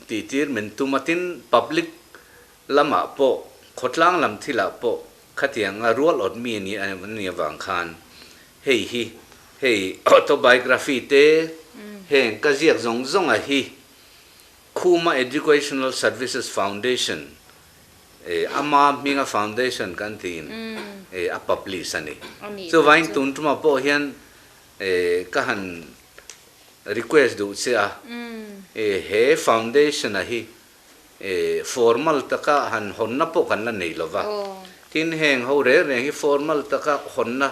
[SPEAKER 2] tihtir min tum a, tin public lamah pawh, khawtlang lam thilah pawh khatianga rual awt mi ni a nih avang khan hei hi hei autobiography te heng ka ziak zawng zawng a hi Khuma Educational Services Foundation ama hminga foundation kan tiin a publish a ni. Chuvangin tun tumah pawh hian ka han request duh che a, he foundation a hi Formal taka han hawnna pawh kan la nei lo va. Tin, heng ho reng reng hi formal taka hawnna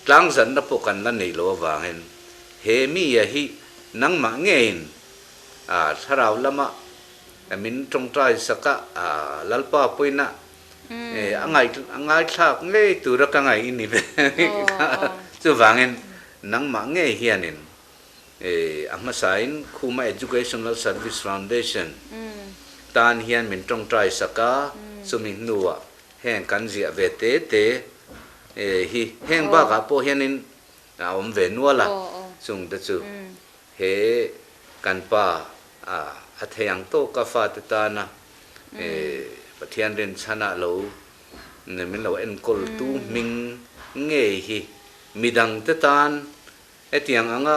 [SPEAKER 2] tlangzanna pawh kan la nei lo avangin he mia hi nangmah ngeiin thlarau lama min tawngtai saka Lalpa pawina a ngaithlak ngei tura ka ngaih i ni ve. Chuvangin nangmah ngei hianin A hmasain Khuma Educational Service Foundation tan hian min tawngtai sak a, chumi hnuah heng kan ziah ve te te hi heng bakah pawh hianin a awm ve nual a, chungte chu he kan pa a thei ang tawka fate tana Pathian rinchhanah lo. Min lo enkawltu hming ngei hi midangte tan hetiang anga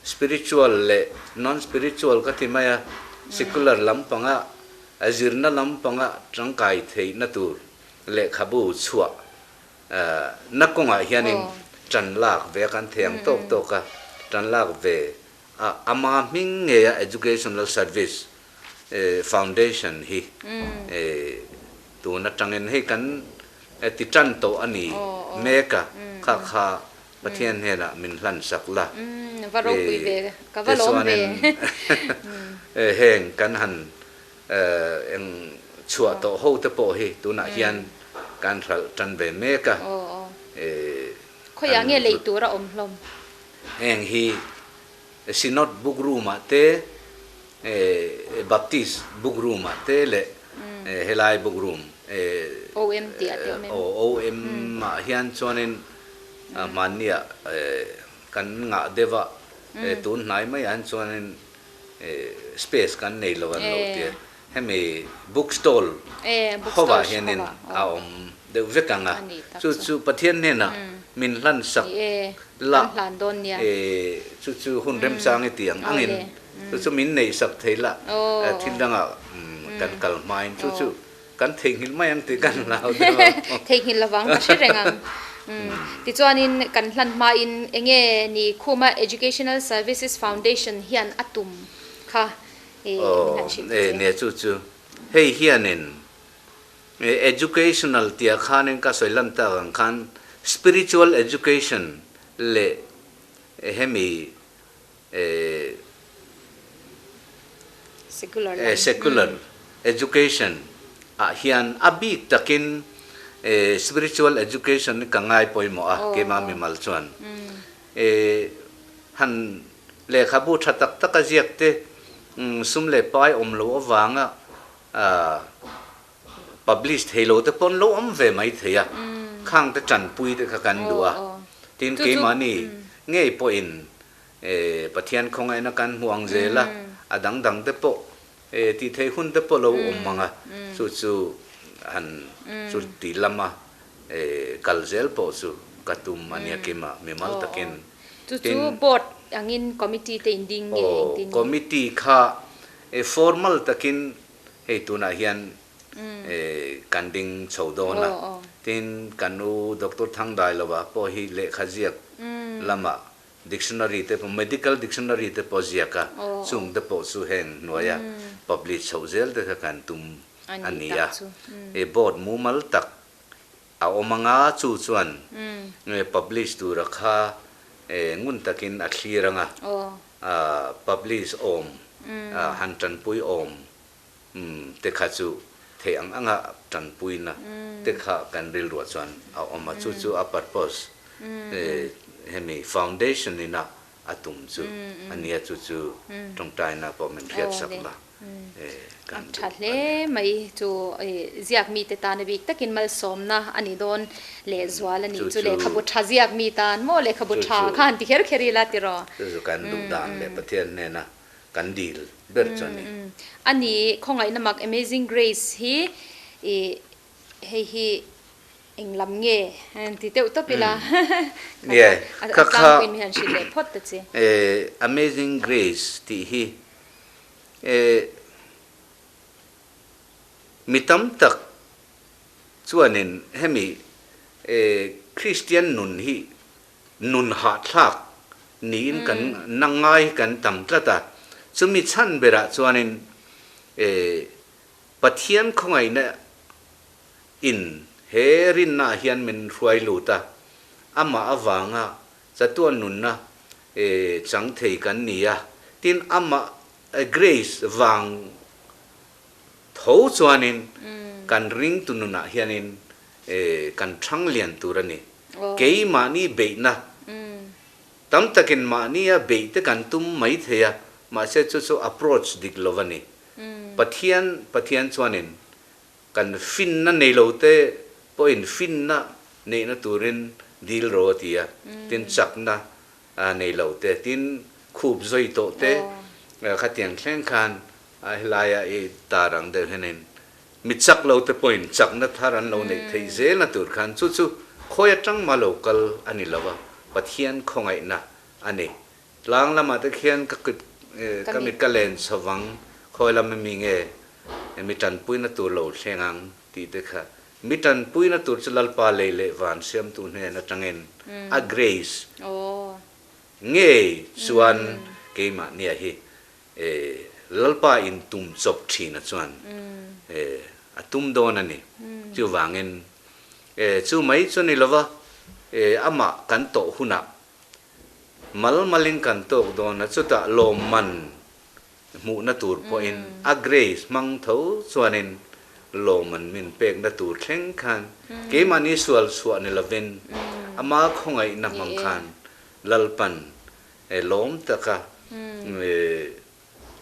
[SPEAKER 2] spiritual leh non-spiritual ka ti mai a, secular lampanga zirna lampanga tangkai theihna tur lehkhabu chhuah na kawngah hianin tan lak ve a kan thei ang tawk tawk a, tan lak ve a ama hming ngeia Educational Service Foundation hi tun atangin hei kan ti tan tawh a ni mek a, kha kha Pathian hnenah min hlan sak la.
[SPEAKER 1] Va ropui ve, ka va lawm ve.
[SPEAKER 2] Tichuanin heng kan han eng chhuah tawh ho te pawh hi tunah hian kan hralh tan ve mek a.
[SPEAKER 1] Khawiah nge lei tur a awm hlawm?
[SPEAKER 2] Heng hi Synod Book Room-ah te, Baptist Book Room-ah te leh helai Book Room,
[SPEAKER 1] OM tih ah te awm em?
[SPEAKER 2] OM-ah hian chuanin hmanniah kan ngah deuh a, tun hnai maiah hian chuanin space kan nei lo an lo ti a. Hemi book stall hovah hianin a awm deuh vek ang a, chu chu Pathian hnenah min hlan sak la, chu chu hun remchang i tih ang angin chu chu min neih sak thei la, thil dangah kan kal hmain chu chu kan theihnghilh mai ang tih kan hlau deuh a.
[SPEAKER 1] Theihnghilh lovang ka hre reng ang. Tichuanin kan hlan hmain enge ni Khuma Educational Services Foundation hian a tum kha
[SPEAKER 2] Aw, e nia chu chu. Hei hianin educational tia khanin ka sawi lan tak ang khan spiritual education leh hemi secular education ah hian a bik takin spiritual education hi ka ngai pawimawh a keimah mimal chuan han Lehkhabu tha tak tak a ziak te, sum leh pai awm lo avanga publish thei lo te pawn lo awm ve mai thei a, khang te tanpui te kha kan duh a. Tin, keimahni ngei pawhin Pathian khawngaihna kan hmu ang zel a, a dang dang te pawh tih theih hun te pawh lo awm ang a, chu chu han chu ti lama kal zel pawh chu ka tum a nia kima mimal takin.
[SPEAKER 1] Chu chu board angin committee te in ding nge engtin
[SPEAKER 2] nge? Committee kha formal takin hei tunah hian kan ding chho dawn a, tin kan u Doctor Thangdailova pawh hi lehkha ziak lamah dictionary te pawh medical dictionary te pawh ziak a, chung te pawh chu heng hnuaia publish chhoh zel te kha kan tum a ni a, board mumal tak A awm anga chu chuan publish tura kha ngun takin a thlir anga publish awm han tanpui awm te kha chu theih ang anga tanpuina te kha kan rilruah chuan a awm a, chu chu a purpose hemi foundation ina a tum chu a nia chu chu tawngtaina pawh min hriatsak la.
[SPEAKER 1] A tha hle mai chu ziak mite tan a bik takin malsawmna a ni dawn lehzual a nih chu lehkhabu tha ziak mi tan maw lehkhabu tha kha han ti kher kher ila tiraw.
[SPEAKER 2] Chu chu kan duh dan leh Pathian hnena kan dil ber chu a ni.
[SPEAKER 1] A ni khawngaihna mak Amazing Grace hi hei hi Eng lam nge? Ti deuh tawp ila.
[SPEAKER 2] Kha
[SPEAKER 1] kha tlangpuiin mi han hrilh leh phawt ta che.
[SPEAKER 2] Amazing Grace tih hi mi tam tak chuanin hemi Kristian nun hi nun hahthlak niin kan na ngai hi kan tam tlat a. Chumi chhan berah chuanin Pathian khawngaihna In he rinna ah hian min hruai lut a, amah avanga chatuan nunna chang thei kan ni a, tin amah grace vang tho chuanin kan ringtu nunah hianin kan thang lian tur a ni. Keimahni beihna tam takin mahnia beih te kan tum mai thei a, mahse chu chu approach dik lo a ni. Pathian Pathian chuanin Kan finna nei lo te pawhin finna neihna turin dil ro a ti a, tin chakna nei lo te, tin khup zawi tawh te khatiang thleng khan helaia i tar ang deuh hianin Mi chak lo te pawhin chakna thar an lo neih theih zelna tur khan chu chu khawi atang mah lo kal a ni lo a, Pathian khawngaihna a ni. Tlang lamah te khian ka kut ka mit ka len chhovang, khawi lama mi nge mi tanpuina tur lo thleng ang tih te kha. Mi tanpuina tur chu Lalpa lei leh van siamtu hnen atangin a grace ngei chuan keimahnia hi Lalpa in tum chawp thin a chuan a tum dawn a ni. Chuvangin chu mai chu ni lova amah kan tawh hunah mal malin kan tawk dawn a, chutah lawmman hmuhna tur pawhin a grace hmang tho chuanin lawmman min pekna tur thleng khan keimahni sual chhuah ni lovin ama khawngaihna hmang khan Lalpan lawm taka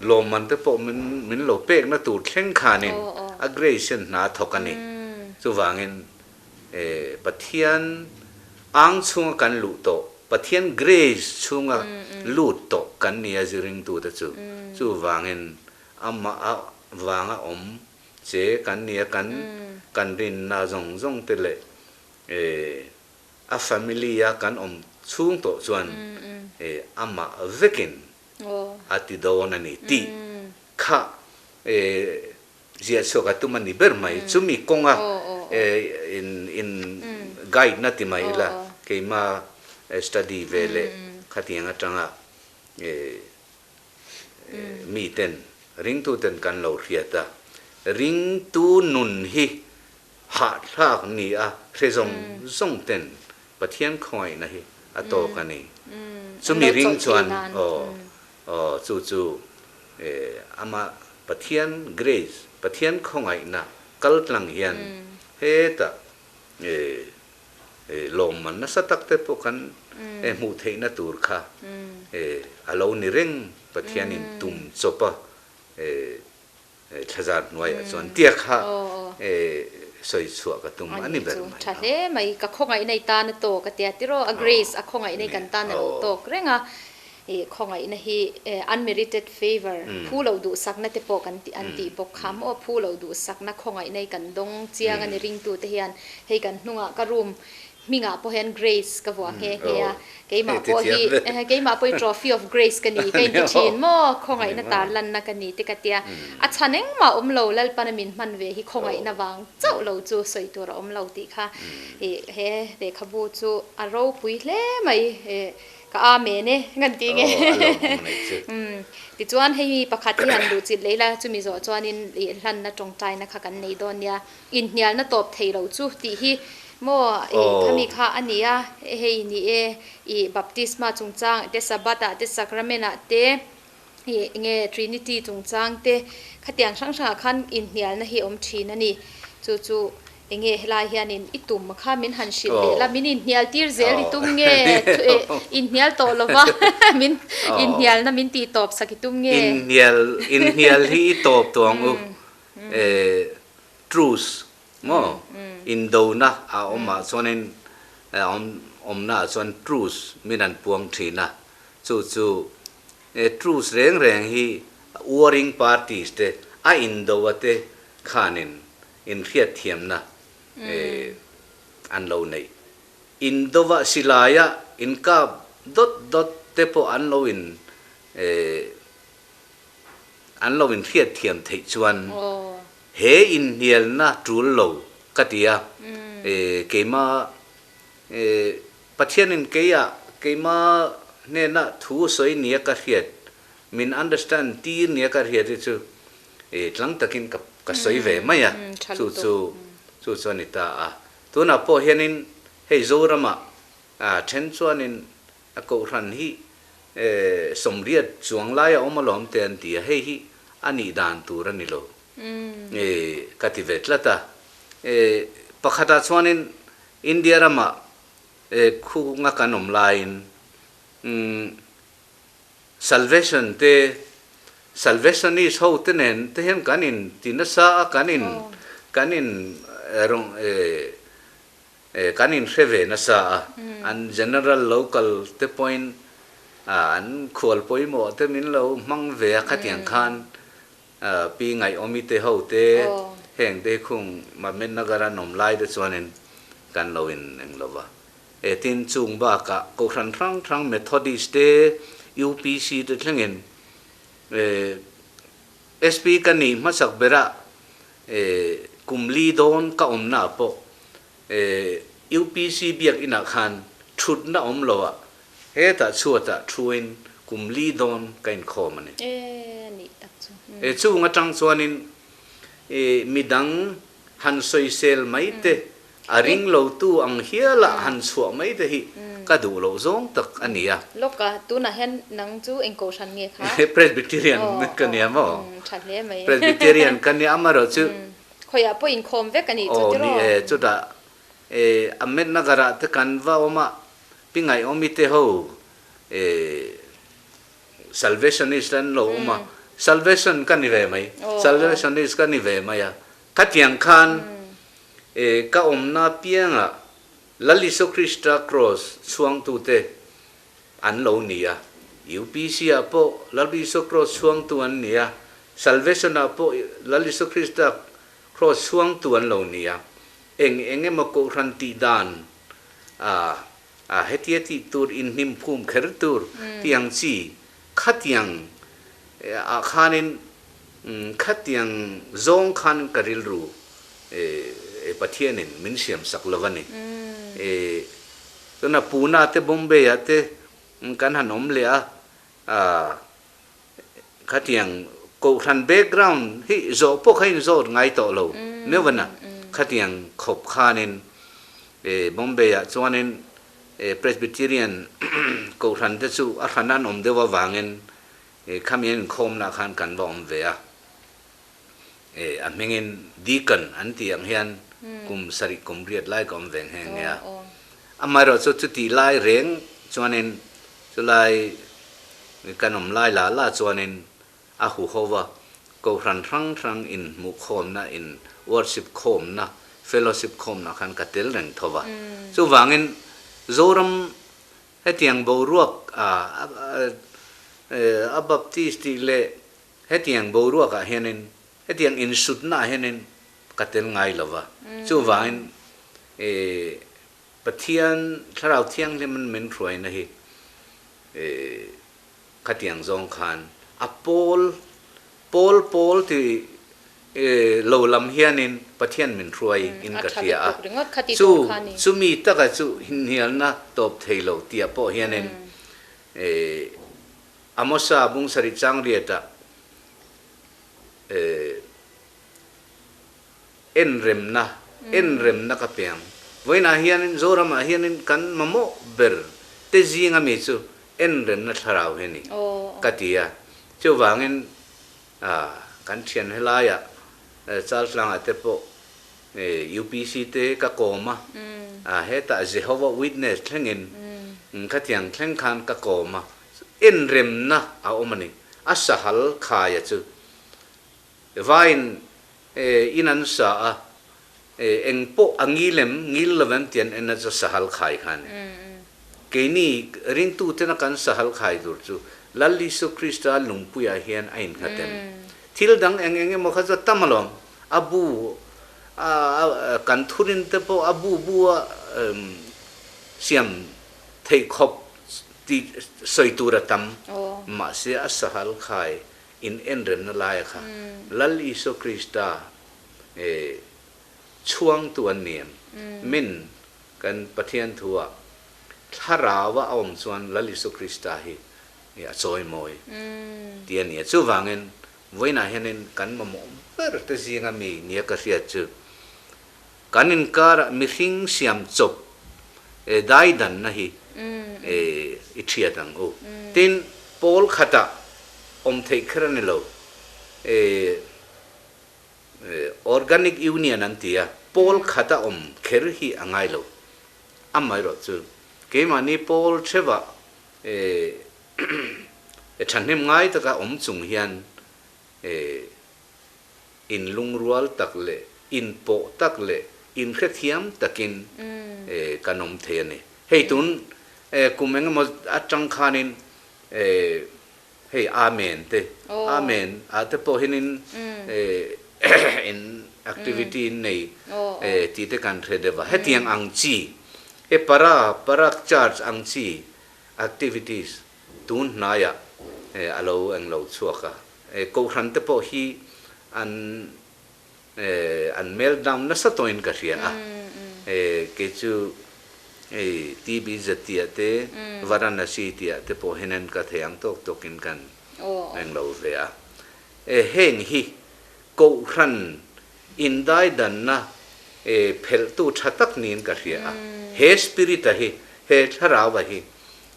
[SPEAKER 2] lawmman te pawh min min lo pekna tur thleng khanin a grace hian hna a thawk a ni. Chuvangin Pathian ang chhunga kan luh tawh, Pathian grace chhunga lut tawh kan ni a ziringtute chu. Chuvangin amah a vanga awm che kan ni a, kan kan rinna zawng zawng te leh A family a kan awm chhung tawh chuan amah vekin a ti dawn a ni tih kha ziah chhuak a tum a ni ber mai. Chumi kawnga in guide na ti mai ila keima study ve leh khatiang atanga miten ringtuten kan lo hriat a, ringtu nun hi Hahthlak ni a hre zawng zawng ten Pathian khawngaihna hi a tawk a ni. Chumi ring chuan aw aw chu chu ama Pathian grace, Pathian khawngaihna kal tlang hian hetah lawmman nasa tak te pawh kan hmuh theihna tur kha a lo ni reng Pathianin tum chawp a Thlazar hnuaiah chuan tia kha sawi chhuah ka tum a ni ber mai.
[SPEAKER 1] Tha hle mai, ka khawngaihna i tan a tawk a tia tiraw, a grace a khawngaihna i kan tan a lo tawk reng a, i khawngaihna hi unmerited favour, phu lo duhsakna te pawh kan an tih bawk kha maw, phu lo duhsakna khawngaihna i kan dawng chiang a ni ringtute hian, hei kan hnungah ka room Hmingah pawh hian Grace ka vuah nghe nghe a, keimah pawh hi keimah pawh hi Trophy of Grace ka ni ka inti thin maw, khawngaihna tar lanna ka ni te ka tia, a chhan engmah awm lo, Lalpana min hman ve hi khawngaihna vang chauh lo chu sawi tur a awm lo tih kha ih he lehkhabu chu a ropui hle mai ih ka amen e kan ti nge tichuan hei mi pakhat hi han luh chilh leh ila chumi zawh chuanin ih hlanna tawngtaina kha kan nei dawn nia. Inhnialna tawp thei lo chu tih hi maw i khami kha a ni a, hei ni e, i baptisma chungchang te, Sabbath ah te, sacrament ah te, i nge Trinity chungchang te, khatiang hrang hrangah khan inhnialna hi awm thin a ni. Chu chu enge helai hianin i tum kha min han hrilh leh la, min inhnial tir zel i tum nge, inhnial tawh lova min inhnialna min tih tawp sak i tum nge?
[SPEAKER 2] Inhnial, inhnial hi i tawp tawh ang u. Truce maw indona a awm ah chuanin awmna ah chuan truce min an puang thin a, chu chu truce reng reng hi warring parties te a indo a te khanin inhriatthiamna an lo neih. Indova silaia inkap dawt dawt te pawh an lo in An lo inhriat thiam theih chuan he inhnialna tul lo ka ti a, keima Pathianin keia keima hnena thu sawi nia ka hriat, min understand tir nia ka hriat hi chu tlang takin ka sawi ve mai a, chu chu chu chu a ni ta a. Tunah pawh hianin hei Zoramah then chuanin A kohhran hi sawmriat chuang lai a awm alawm te an ti a, hei hi a nih dan tur a ni lo ka ti ve tlat a. Pakhatah chuanin India ramah khunga kan awm laiin Salvation te, Salvationist ho te nen te hian kan in ti nasa a, kan in kan in Kan inhre ve nasa a, an general local te pawhin an khual pawimawh te min lo hmang ve a, khatiang khan Pi Ngaihawmi te ho te Heng te hi khung Mamit Nagar an awm lai te chuanin kan lo in eng lo va. E tin chung bakah Kohhran hrang hrang Methodist te, UPC te thlengin e SP ka nih hmasak berah e kum li dawn ka awmna ah pawh e UPC biakinah khan thutna awm lo ah hetah chhuatah thuin kum li dawn ka inkhawm a ni.
[SPEAKER 1] E nih tak chu.
[SPEAKER 2] E chung atang chuanin e midang han sawisel mai te A ring lo tu ang hial ah han chhuah mai te hi ka duh loh zawng tak a ni a.
[SPEAKER 1] Lawk a, tunah hian nang chu eng kohhran nge kha?
[SPEAKER 2] Presbyterian ka nia maw?
[SPEAKER 1] Tha hle mai.
[SPEAKER 2] Presbyterian ka nia amaherawh chu.
[SPEAKER 1] Khawiah pawh inkhawm vek a nih chu tiraw?
[SPEAKER 2] Aw ni e, chutah e Ahmednagar ah te kan va awm a, Pi Ngaihawmi te ho e Salvationist an lo awm a, Salvation ka ni ve mai, Salvationist ka ni ve mai a, Khatiang khan e ka awmna piangah Lal Isua Krista Kraws chhuangtute an lo ni a, UPC ah pawh Lal Isua Kraws chhuangtu an ni a, Salvation ah pawh Lal Isua Krista Kraws chhuangtu an lo ni a, eng eng emaw kohhran tih dan a a hetia tih tur inhnim phum kher tur tih ang chi khatiang ah khanin Khatiang zawng khan ka rilru Pathianin min siam sak lo a ni. Tuna Pune te Bombay ah te kan han awm leh a, khatiang kohhran background hi zawh pawh kha in zawt ngai tawh lo meuh a na. Khatiang khawp khanin Bombay ah chuanin Presbyterian kohhran te chu a hran an awm deuh avangin E khami an inkhawmna khan kan va awm ve a, e a hmingin Deacon an tih ang hian kum sarih kum riat lai ka awm ve nghe nghe a. Amaherawh chu chutih lai reng chuanin chulai kan awm lai la la chuanin a huho va, Kohhran hrang hrang inhmuhkhawmna, in worship khawmna, fellowship khawmna khan ka tel reng tho va. Chuvangin Zoram Hetiang boruak a a Baptist tih leh hetiang boruak ah hianin hetiang insutna ah hianin ka tel ngai lo va. Chuvangin i Pathian Thlarau Thianghlim an min hruaina hi i khatiang zawng khan a pawl pawl pawl ti Lo lam hianin Pathian min hruai in ka hria a, chu chumi taka chu hnialna tawp thei lo tia pawh hianin Amosa bungsarih changriatah enremna enremna ka pe ang. Vawiinah hianin Zoramah hianin kan mamawh ber te zinga mi chu enremna thlarau hi a ni ka ti a, chuvangin A, kan thian helaiah Chaltlangah te pawh UPC te ka kawm a, a hetah Jehovah Witness thlengin khatiang thleng khan ka kawm a, enremna a awm a ni. A sahal khaia chu vaiin in an sa a, eng pawh a ngil em, ngil lo em tih an en a chu sahal khai kha a ni. Keini ringtutena kan sahal khai tur chu Lal Isu Krista lungpuiah hian a innghat em? Thil dang eng eng emaw kha chu a tam alawm. A bu a kan thurin te pawh a bu bu a siam theih khawp tih sawi tur a tam. Mahse a sahal khai in enremna laia kha Lal Isu Krista chhuangtu an ni em? Min Kan Pathian thu ah thlarau a awm chuan Lal Isu Krista hi a chawimawi tih a ni a. Chuvangin vawiinah hianin kan mamawh ber te zinga mi nia ka hriat chu kan inkarah mihring siam chawp daidanna hi i thiat ang u. Tin, pawl khatah awm theih kher a ni lo. Organic Union an ti a, pawl khat a awm kher hi a ngai lo. Amaherawh chu keimahni pawl theuhah thahnem ngai taka awm chung hian inlungrual tak leh inpawh tak leh inhrethiam takin kan awm thei a ni. Hei tun kum engemaw atang khanin Hei Amen te, Amen ah te pawh hianin In activity in nei tih te kan hre deuh a. Hetiang ang chi he para para church ang chi activities tun hnaiah a lo eng lo chhuak a. Kohhran te pawh hi an an meltdown nasa tawhin ka hria a. Kei chu hei TB Zatia te Varanasi tih ah te pawh hian ka thei ang tawk tawkin kan eng lo ve a. Heng hi Kohhran indaidanna phelhtu tha tak niin ka hria a. He Spirit-a hi, he Thlarau-a hi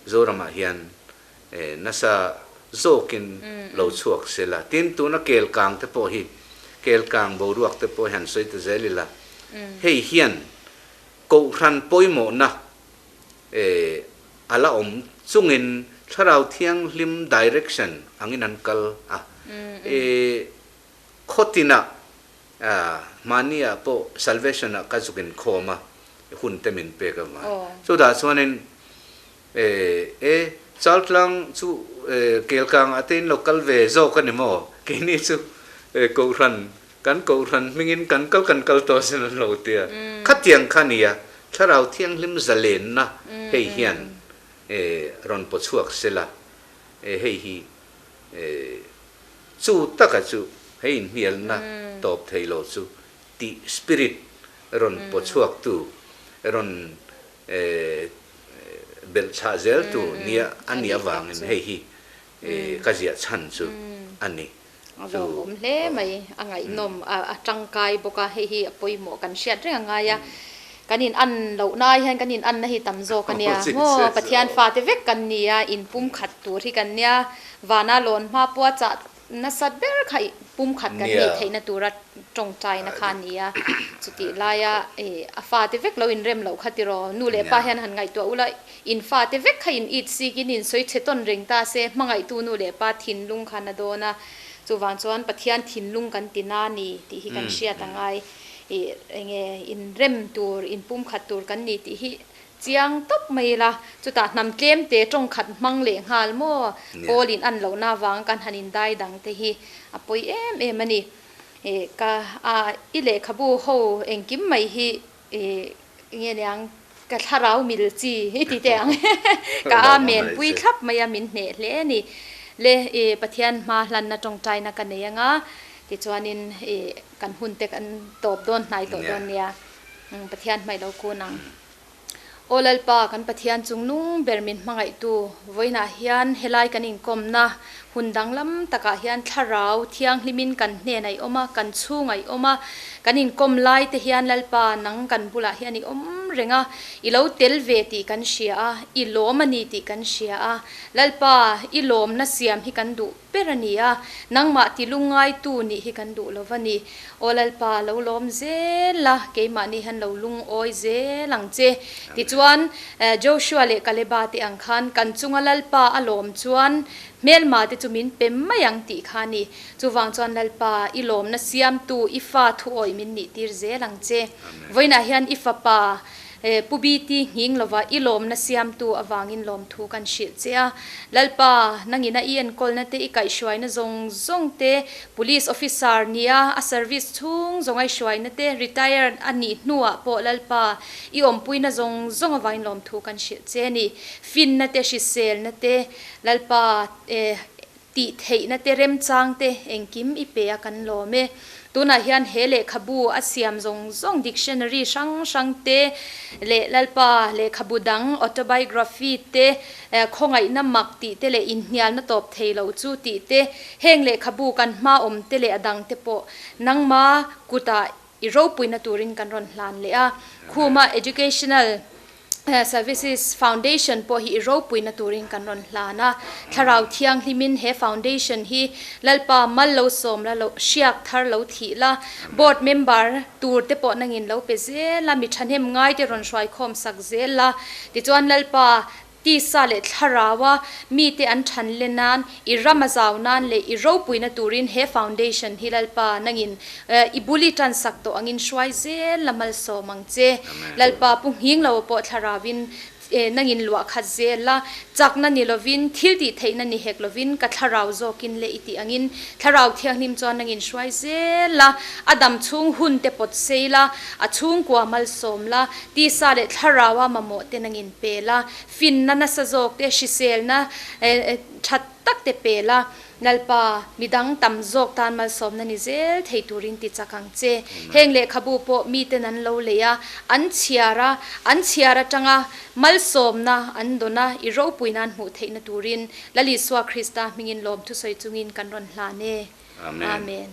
[SPEAKER 2] Zoramah hian nasa zawkin lo chhuak se la. Tin, tuna kel kang te pawh hi, kel kang boruak te pawh hi han sawi ta zel ila, hei hian Kohhran pawimawhna a la awm chungin Thlarau Thianghlim direction angin an kal a. Khaw tinah mahniah pawh salvation ah ka zuk inkhawm a, hun te min pek avang. Chutah chuanin e Chaltlang chu Kelkang ah te in lo kal ve zawk a ni maw? Keini chu Kohhran Kan Kohhran hmingin kan kal kan kal tawh sin an lo ti a. Khatiang kha nia, Thlarau Thianghlim zalenna hei hian rawn paw chhuak sela, hei hi chu taka chu hei inhnialna tawp thei lo chu tih spirit rawn paw chhuaktu, rawn belhchhah zeltu nia a nih avangin hei hi ka ziah chhan chu a ni.
[SPEAKER 1] A lawmawm hle mai, a ngaihnawm, a tangkai bawk a, hei hi a pawimawh kan hriat reng a ngai a, kan in an loh na ai hian kan in an na hi tam zawk a nia maw, Pathian fate vek kan ni a, in pumkhat tur hi kan nia, vana lawn hma pawha chah nasat ber kha pumkhat kan nih theihna tura tawngtaina kha a ni a, chutih laia a fate vek lo inrem loh kha tiraw, nu leh pa hian han ngaihtuah ula, In fate vek kha in it sikin in sawi chhe tawn reng ta se, hmangaihtu nu leh pa thinlung khan a dawn a, chuvang chuan Pathian thinlung kan ti na ni tih hi kan hriat a ngai. Ih enge in rem tur, in pumkhat tur kan ni tih hi chiang tawp mai ila, chutah hnam tlem te tawng khat hmang leh nghal maw, pawl in an lohna avang kan han in dai dang te hi a pawi em em a ni. Ih ka a i lehkhabu ho engkim mai hi Ih nge niang ka thlarau mil chi i ti teh ang ka amen pui thlap mai a min hneh hle a ni le ih Pathian hma hlanna tawngtaina ka nei anga tichuanin ih kan hun te kan tawp dawn hnai tawh dawn nia Pathian hmai lo kun ang. Aw Lalpa kan Pathian chungnung ber min hmangaihtu vawiinah hian helai kan inkawmna Hun danglam takah hian thlarau thianghlimin kan hnenah i awm a, kan chhungah i awm a, kan inkawm lai te hian Lalpa nang kan bulah hian i awm reng a, i lo tel ve tih kan hria a, i lawm a ni tih kan hria a. Lalpa, i lawmna siam hi kan duh ber a ni a, nangmah ti lungngaitu nih hi kan duh lo va ni. Aw Lalpa, lo lawm zel la, keimahni hian lo lungawi zel ang che. Tichuan, Joshua leh Kaleba te ang khan kan chunga Lalpa a lawm chuan Hmelma te chu min pe mai ang tih kha a ni. Chuvang chuan Lalpa, i lawmna siamtu, i fa thuawih min nih tir zel ang che. Vawiinah hian i fapa Pu BT nghing lova i lawmna siamtu avangin lawmthu kan hrilh che a. Lalpa, nangina i enkawlna te, i kaihhruaina zawng zawng te, Police Officer nia a service chhung zawng a i hruaina te, retired a nih hnuah pawh Lalpa, i awmpuina zawng zawng avangin lawmthu kan hrilh che a ni. Finna te, hriselna te, Lalpa e tih theihna te remchang te engkim i pe a kan lawm e. Tunah hian he lehkhabu a siam zawng zawng dictionary hrang hrang te leh Lalpa lehkhabu dang autobiography te khawngaihna mak tih te leh inhnialna tawp thei lo chu tih te heng lehkhabu kan hma awm te leh a dang te pawh nangma kutah i ropuina turin kan rawn hlan leh a. Khuma Educational Services Foundation pawh hi i ropuina turin kan rawn hlan a. Thlarau Thianghlimin he foundation hi Lalpa mal lo sawm la, lo hriak thar lo thih la, board member tur te pawh nangin lo pe zel a, mi thahnem ngai te rawn hruaikhawm sak zel la. Tichuan Lalpa Tisa leh Thlaraua mite an than le nan, i ram a zau nan leh i ropuina turin he foundation hi Lalpa nangin i bul i tan sak tawh angin hruai zel la malsawm ang che. Lalpa pu nghing lo pawh Thlarauvin Nangin luah khat zel la, chakna ni lovin, thil tih theihna ni hek lovin ka thlarau zawkin le i tih angin Thlarau Thianghlim chuan nangin hruai zel la, a dam chhung hun te pawt sei la, a chhungkua malsawm la, tisa leh thlaraua mamawh te nangin pe la, finna nasa zawk te, hriselna tha tak te pe la, Lalpa, midang tam zawk tan malsawmna ni zel thei turin ti chak ang che. Heng lehkhabu pawh miten an lo lei a, an chhiar a, an chhiar atanga malsawmna an dawn a, i ropui nan hmuh theihna turin Lal Isua Krista hmingin lawm thusawi chungin kan rawn hlan e.
[SPEAKER 2] Amen.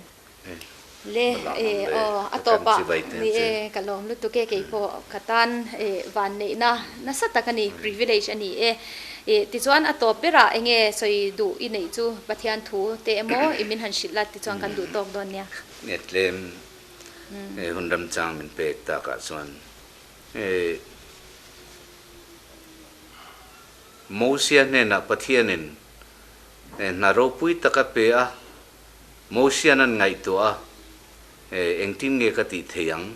[SPEAKER 1] Le, e, aw, a tawp ah, ni e, ka lawm lutuk e, kei pawh ka tan e van neihna nasa tak a ni, privilege a ni e. E, tichuan a tawp berah enge sawi duh i neih chu Pathian thu te emaw i min han hrilh la, tichuan kan duh tawk dawn nia.
[SPEAKER 2] Nge tlem e hun ramchang min pek takah chuan e Mosia hnenah Pathianin e hna ropui tak a pe a, Mosian an ngaihtuah a, Engtin nge ka tih thei ang?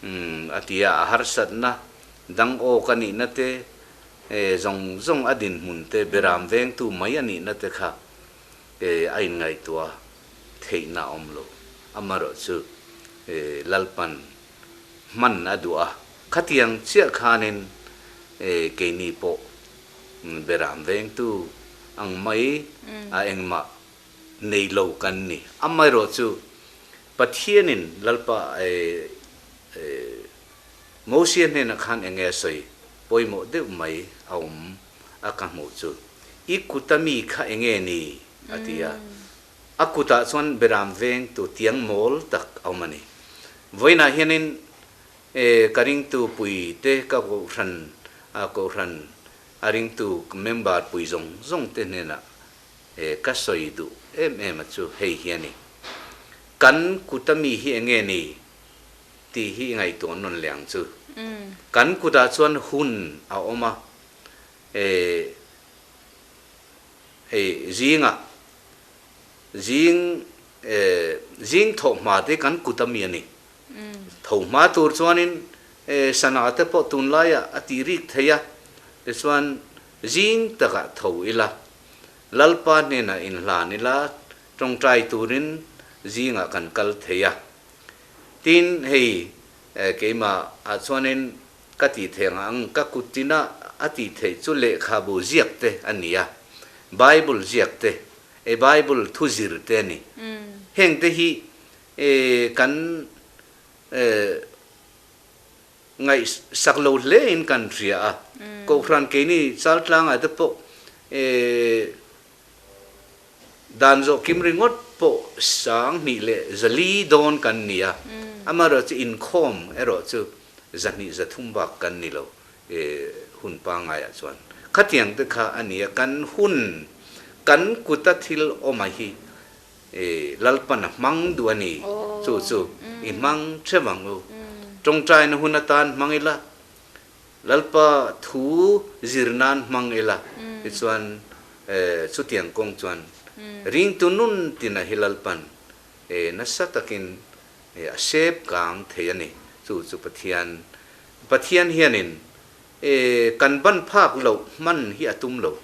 [SPEAKER 2] Umm, a ti a, a harsatna, dang aw ka nihna te, zawng zawng a dinhmun te, beram vengtu mai a nihna te kha a inngaihtuah theihna a awm lo. Amaherawhchu, Lalpan hman a duh a, khatiang chiah khanin keini pawh beram vengtu ang mai a engmah nei lo kan ni. Amaherawhchu, Pathianin Lalpa Mosia hnenah khan eng nge a sawi pawimawh deuh mai a awm a ka hmuh chu, I kuta mi kha eng nge ni? a ti a. A kutah chuan beram vengtu tiang mawl tak a awm a ni. Vawiinah hianin ka ringtu puite ka kohhran kohhran a ringtu member pui zawng zawng te hnenah He ka sawi duh em em a chu hei hi a ni. Kan kuta mi hi enge ni tih hi i ngaihtuah nawn leh ang chu. Kan kutah chuan hun a awm a, hei zingah zing zing thawh hma te kan kuta mi a ni. Tho hma tur chuanin sana te pawh tunlaiah a tih rik thei a, tichuan zing takah tho ila Lalpa hnenah inhlan ila tawngtai turin zingah kan kal thei a. Tin, hei keimah ah chuanin ka tih theih ang ang ka kut tinah a tih theih chu lehkhabu ziak te a ni a, Bible ziak te, e Bible thu zir te a ni. Heng te hi kan Ngaihsak lo hle in kan hria a, Kohhran keini Chaltlangah te pawh dan zawh kim ringawt pawh 2000 leh 400 dawn kan ni a, amaherawh chu inkhawm erawh chu 200 300 bak kan ni lo hun pangaiah chuan. Khatiang te kha a ni a, kan hun kan kuta thil awm a hi Lalpan a hmang duh a ni. Chu chu i hmang theuh ang u. Tawngtaina hun atan hmang ila, Lalpa thu zir nan hmang ila, tichuan chutiang kawng chuan ringtu nun tina hi Lalpan nasa takin a sep kang thei a ni. Chu chu Pathian Pathian hianin kan ban phak loh hman hi a tum lo.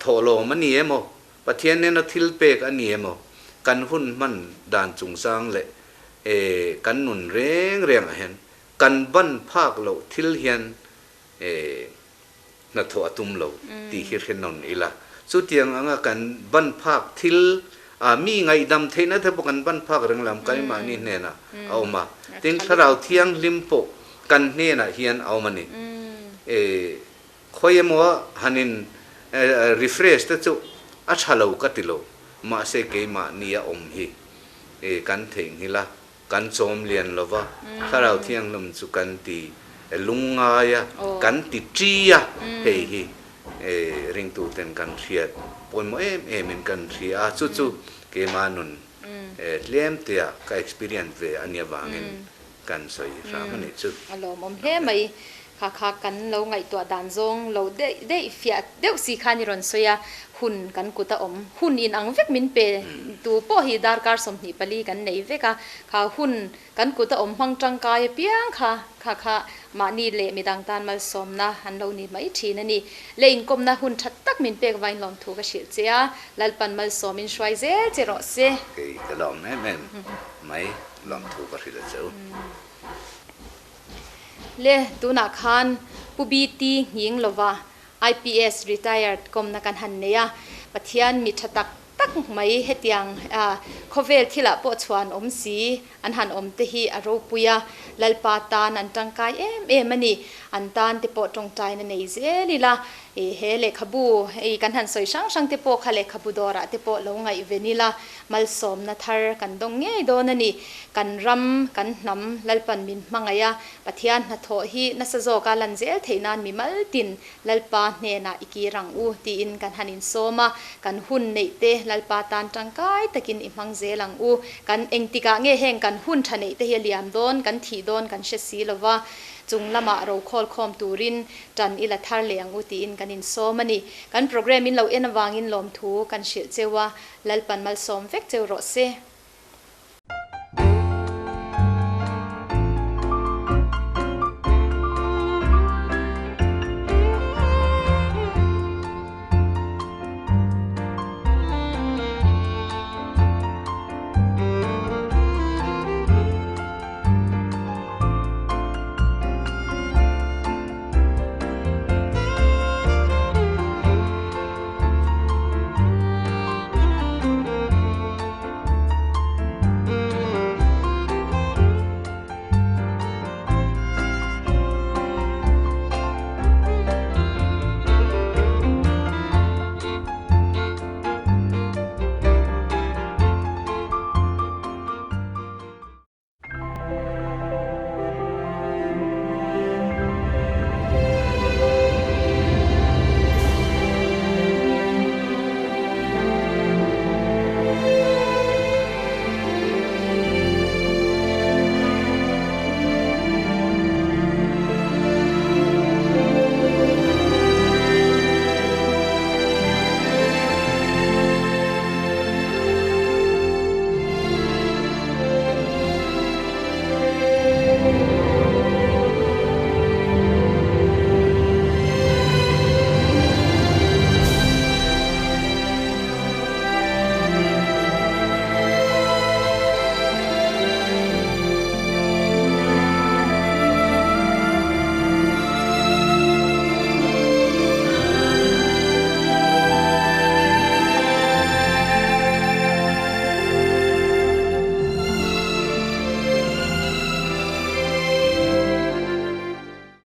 [SPEAKER 2] Thawhlawm a ni emaw, Pathian nena thil pek a ni emaw, kan hun hman dan chungchang leh kan nun reng rengah hian kan ban phak loh thil hian hnathawh a tum lo tih hi hre nawn ila. Chutiang anga kan ban phak thil mi ngaihdam theihna te pawh kan ban phak reng lam keimahni hnenah a awm a, tin Thlarau Thianghlim pawh kan hnenah hian a awm a ni. Khawi emaw han in refresh te chu a tha lo ka ti lo, mahse keimahni a awm hi kan theihnghilh a, kan chawm lian lo va, Thlarau Thianghlim chu kan ti lungngai a, kan ti ṭi a, hei hi ringtuten kan hriat pawimawh em em in kan hria a, chu chu keimah nun tlem tea ka experience ve a nih avangin kan sawi hram a nih chu.
[SPEAKER 1] A lawmawm hle mai. Kha kha kan lo ngaihtuah dan zawng lo deih deih fiah deuh si khan i rawn sawi a, hun kan kut a awm. Hun in ang vek min pe tu pawh hi darkar 24 kan nei vek a, kha hun kan kut a awm hmang tangkai apiang kha kha kha mahni leh midang tan malsawmna an lo ni mai thin a ni. Le inkawmna hun tha tak min pek vain lawmthu ka hrilh che a, Lalpan malsawmin hruai zel che rawh se.
[SPEAKER 2] Kei ka lawm em em mai, lawmthu ka hrilh a che u.
[SPEAKER 1] Le tunah khan Pu BT nghing lova IPS retired kawmna kan han nei a, Pathian mi tha tak tak mai hetiang khawvel thilah pawh chhuan awm si an han awm te hi a ropui a, Lalpa tan an tangkai em em a ni. An tan te pawh tawngtaina nei zel ila, he lehkhabu hei kan han sawi hrang hrang te pawh kha lehkhabu dawrah te pawh lo ngaihven ila, Malsawmna thar kan dawng ngei dawn a ni. Kan ram, kan hnam Lalpan min hmangaih a, Pathian hnathawh hi nasa zawka lan zel theih nan mi maltin Lalpa hnenah i kir ang u tiin kan han insawm a, kan hun neih te Lalpa tan tangkai takin i hmang zel ang u. Kan engtikah nge heng kan hun tha neih te hi a liam dawn, kan thih dawn kan hre si lo va, chung lamah rokhawlkhawm turin tan i la thar leh ang u tiin kan insawm a ni. Kan programme in lo en avangin lawmthu kan hrilh cheu a, Lalpan malsawm vek cheu rawh se.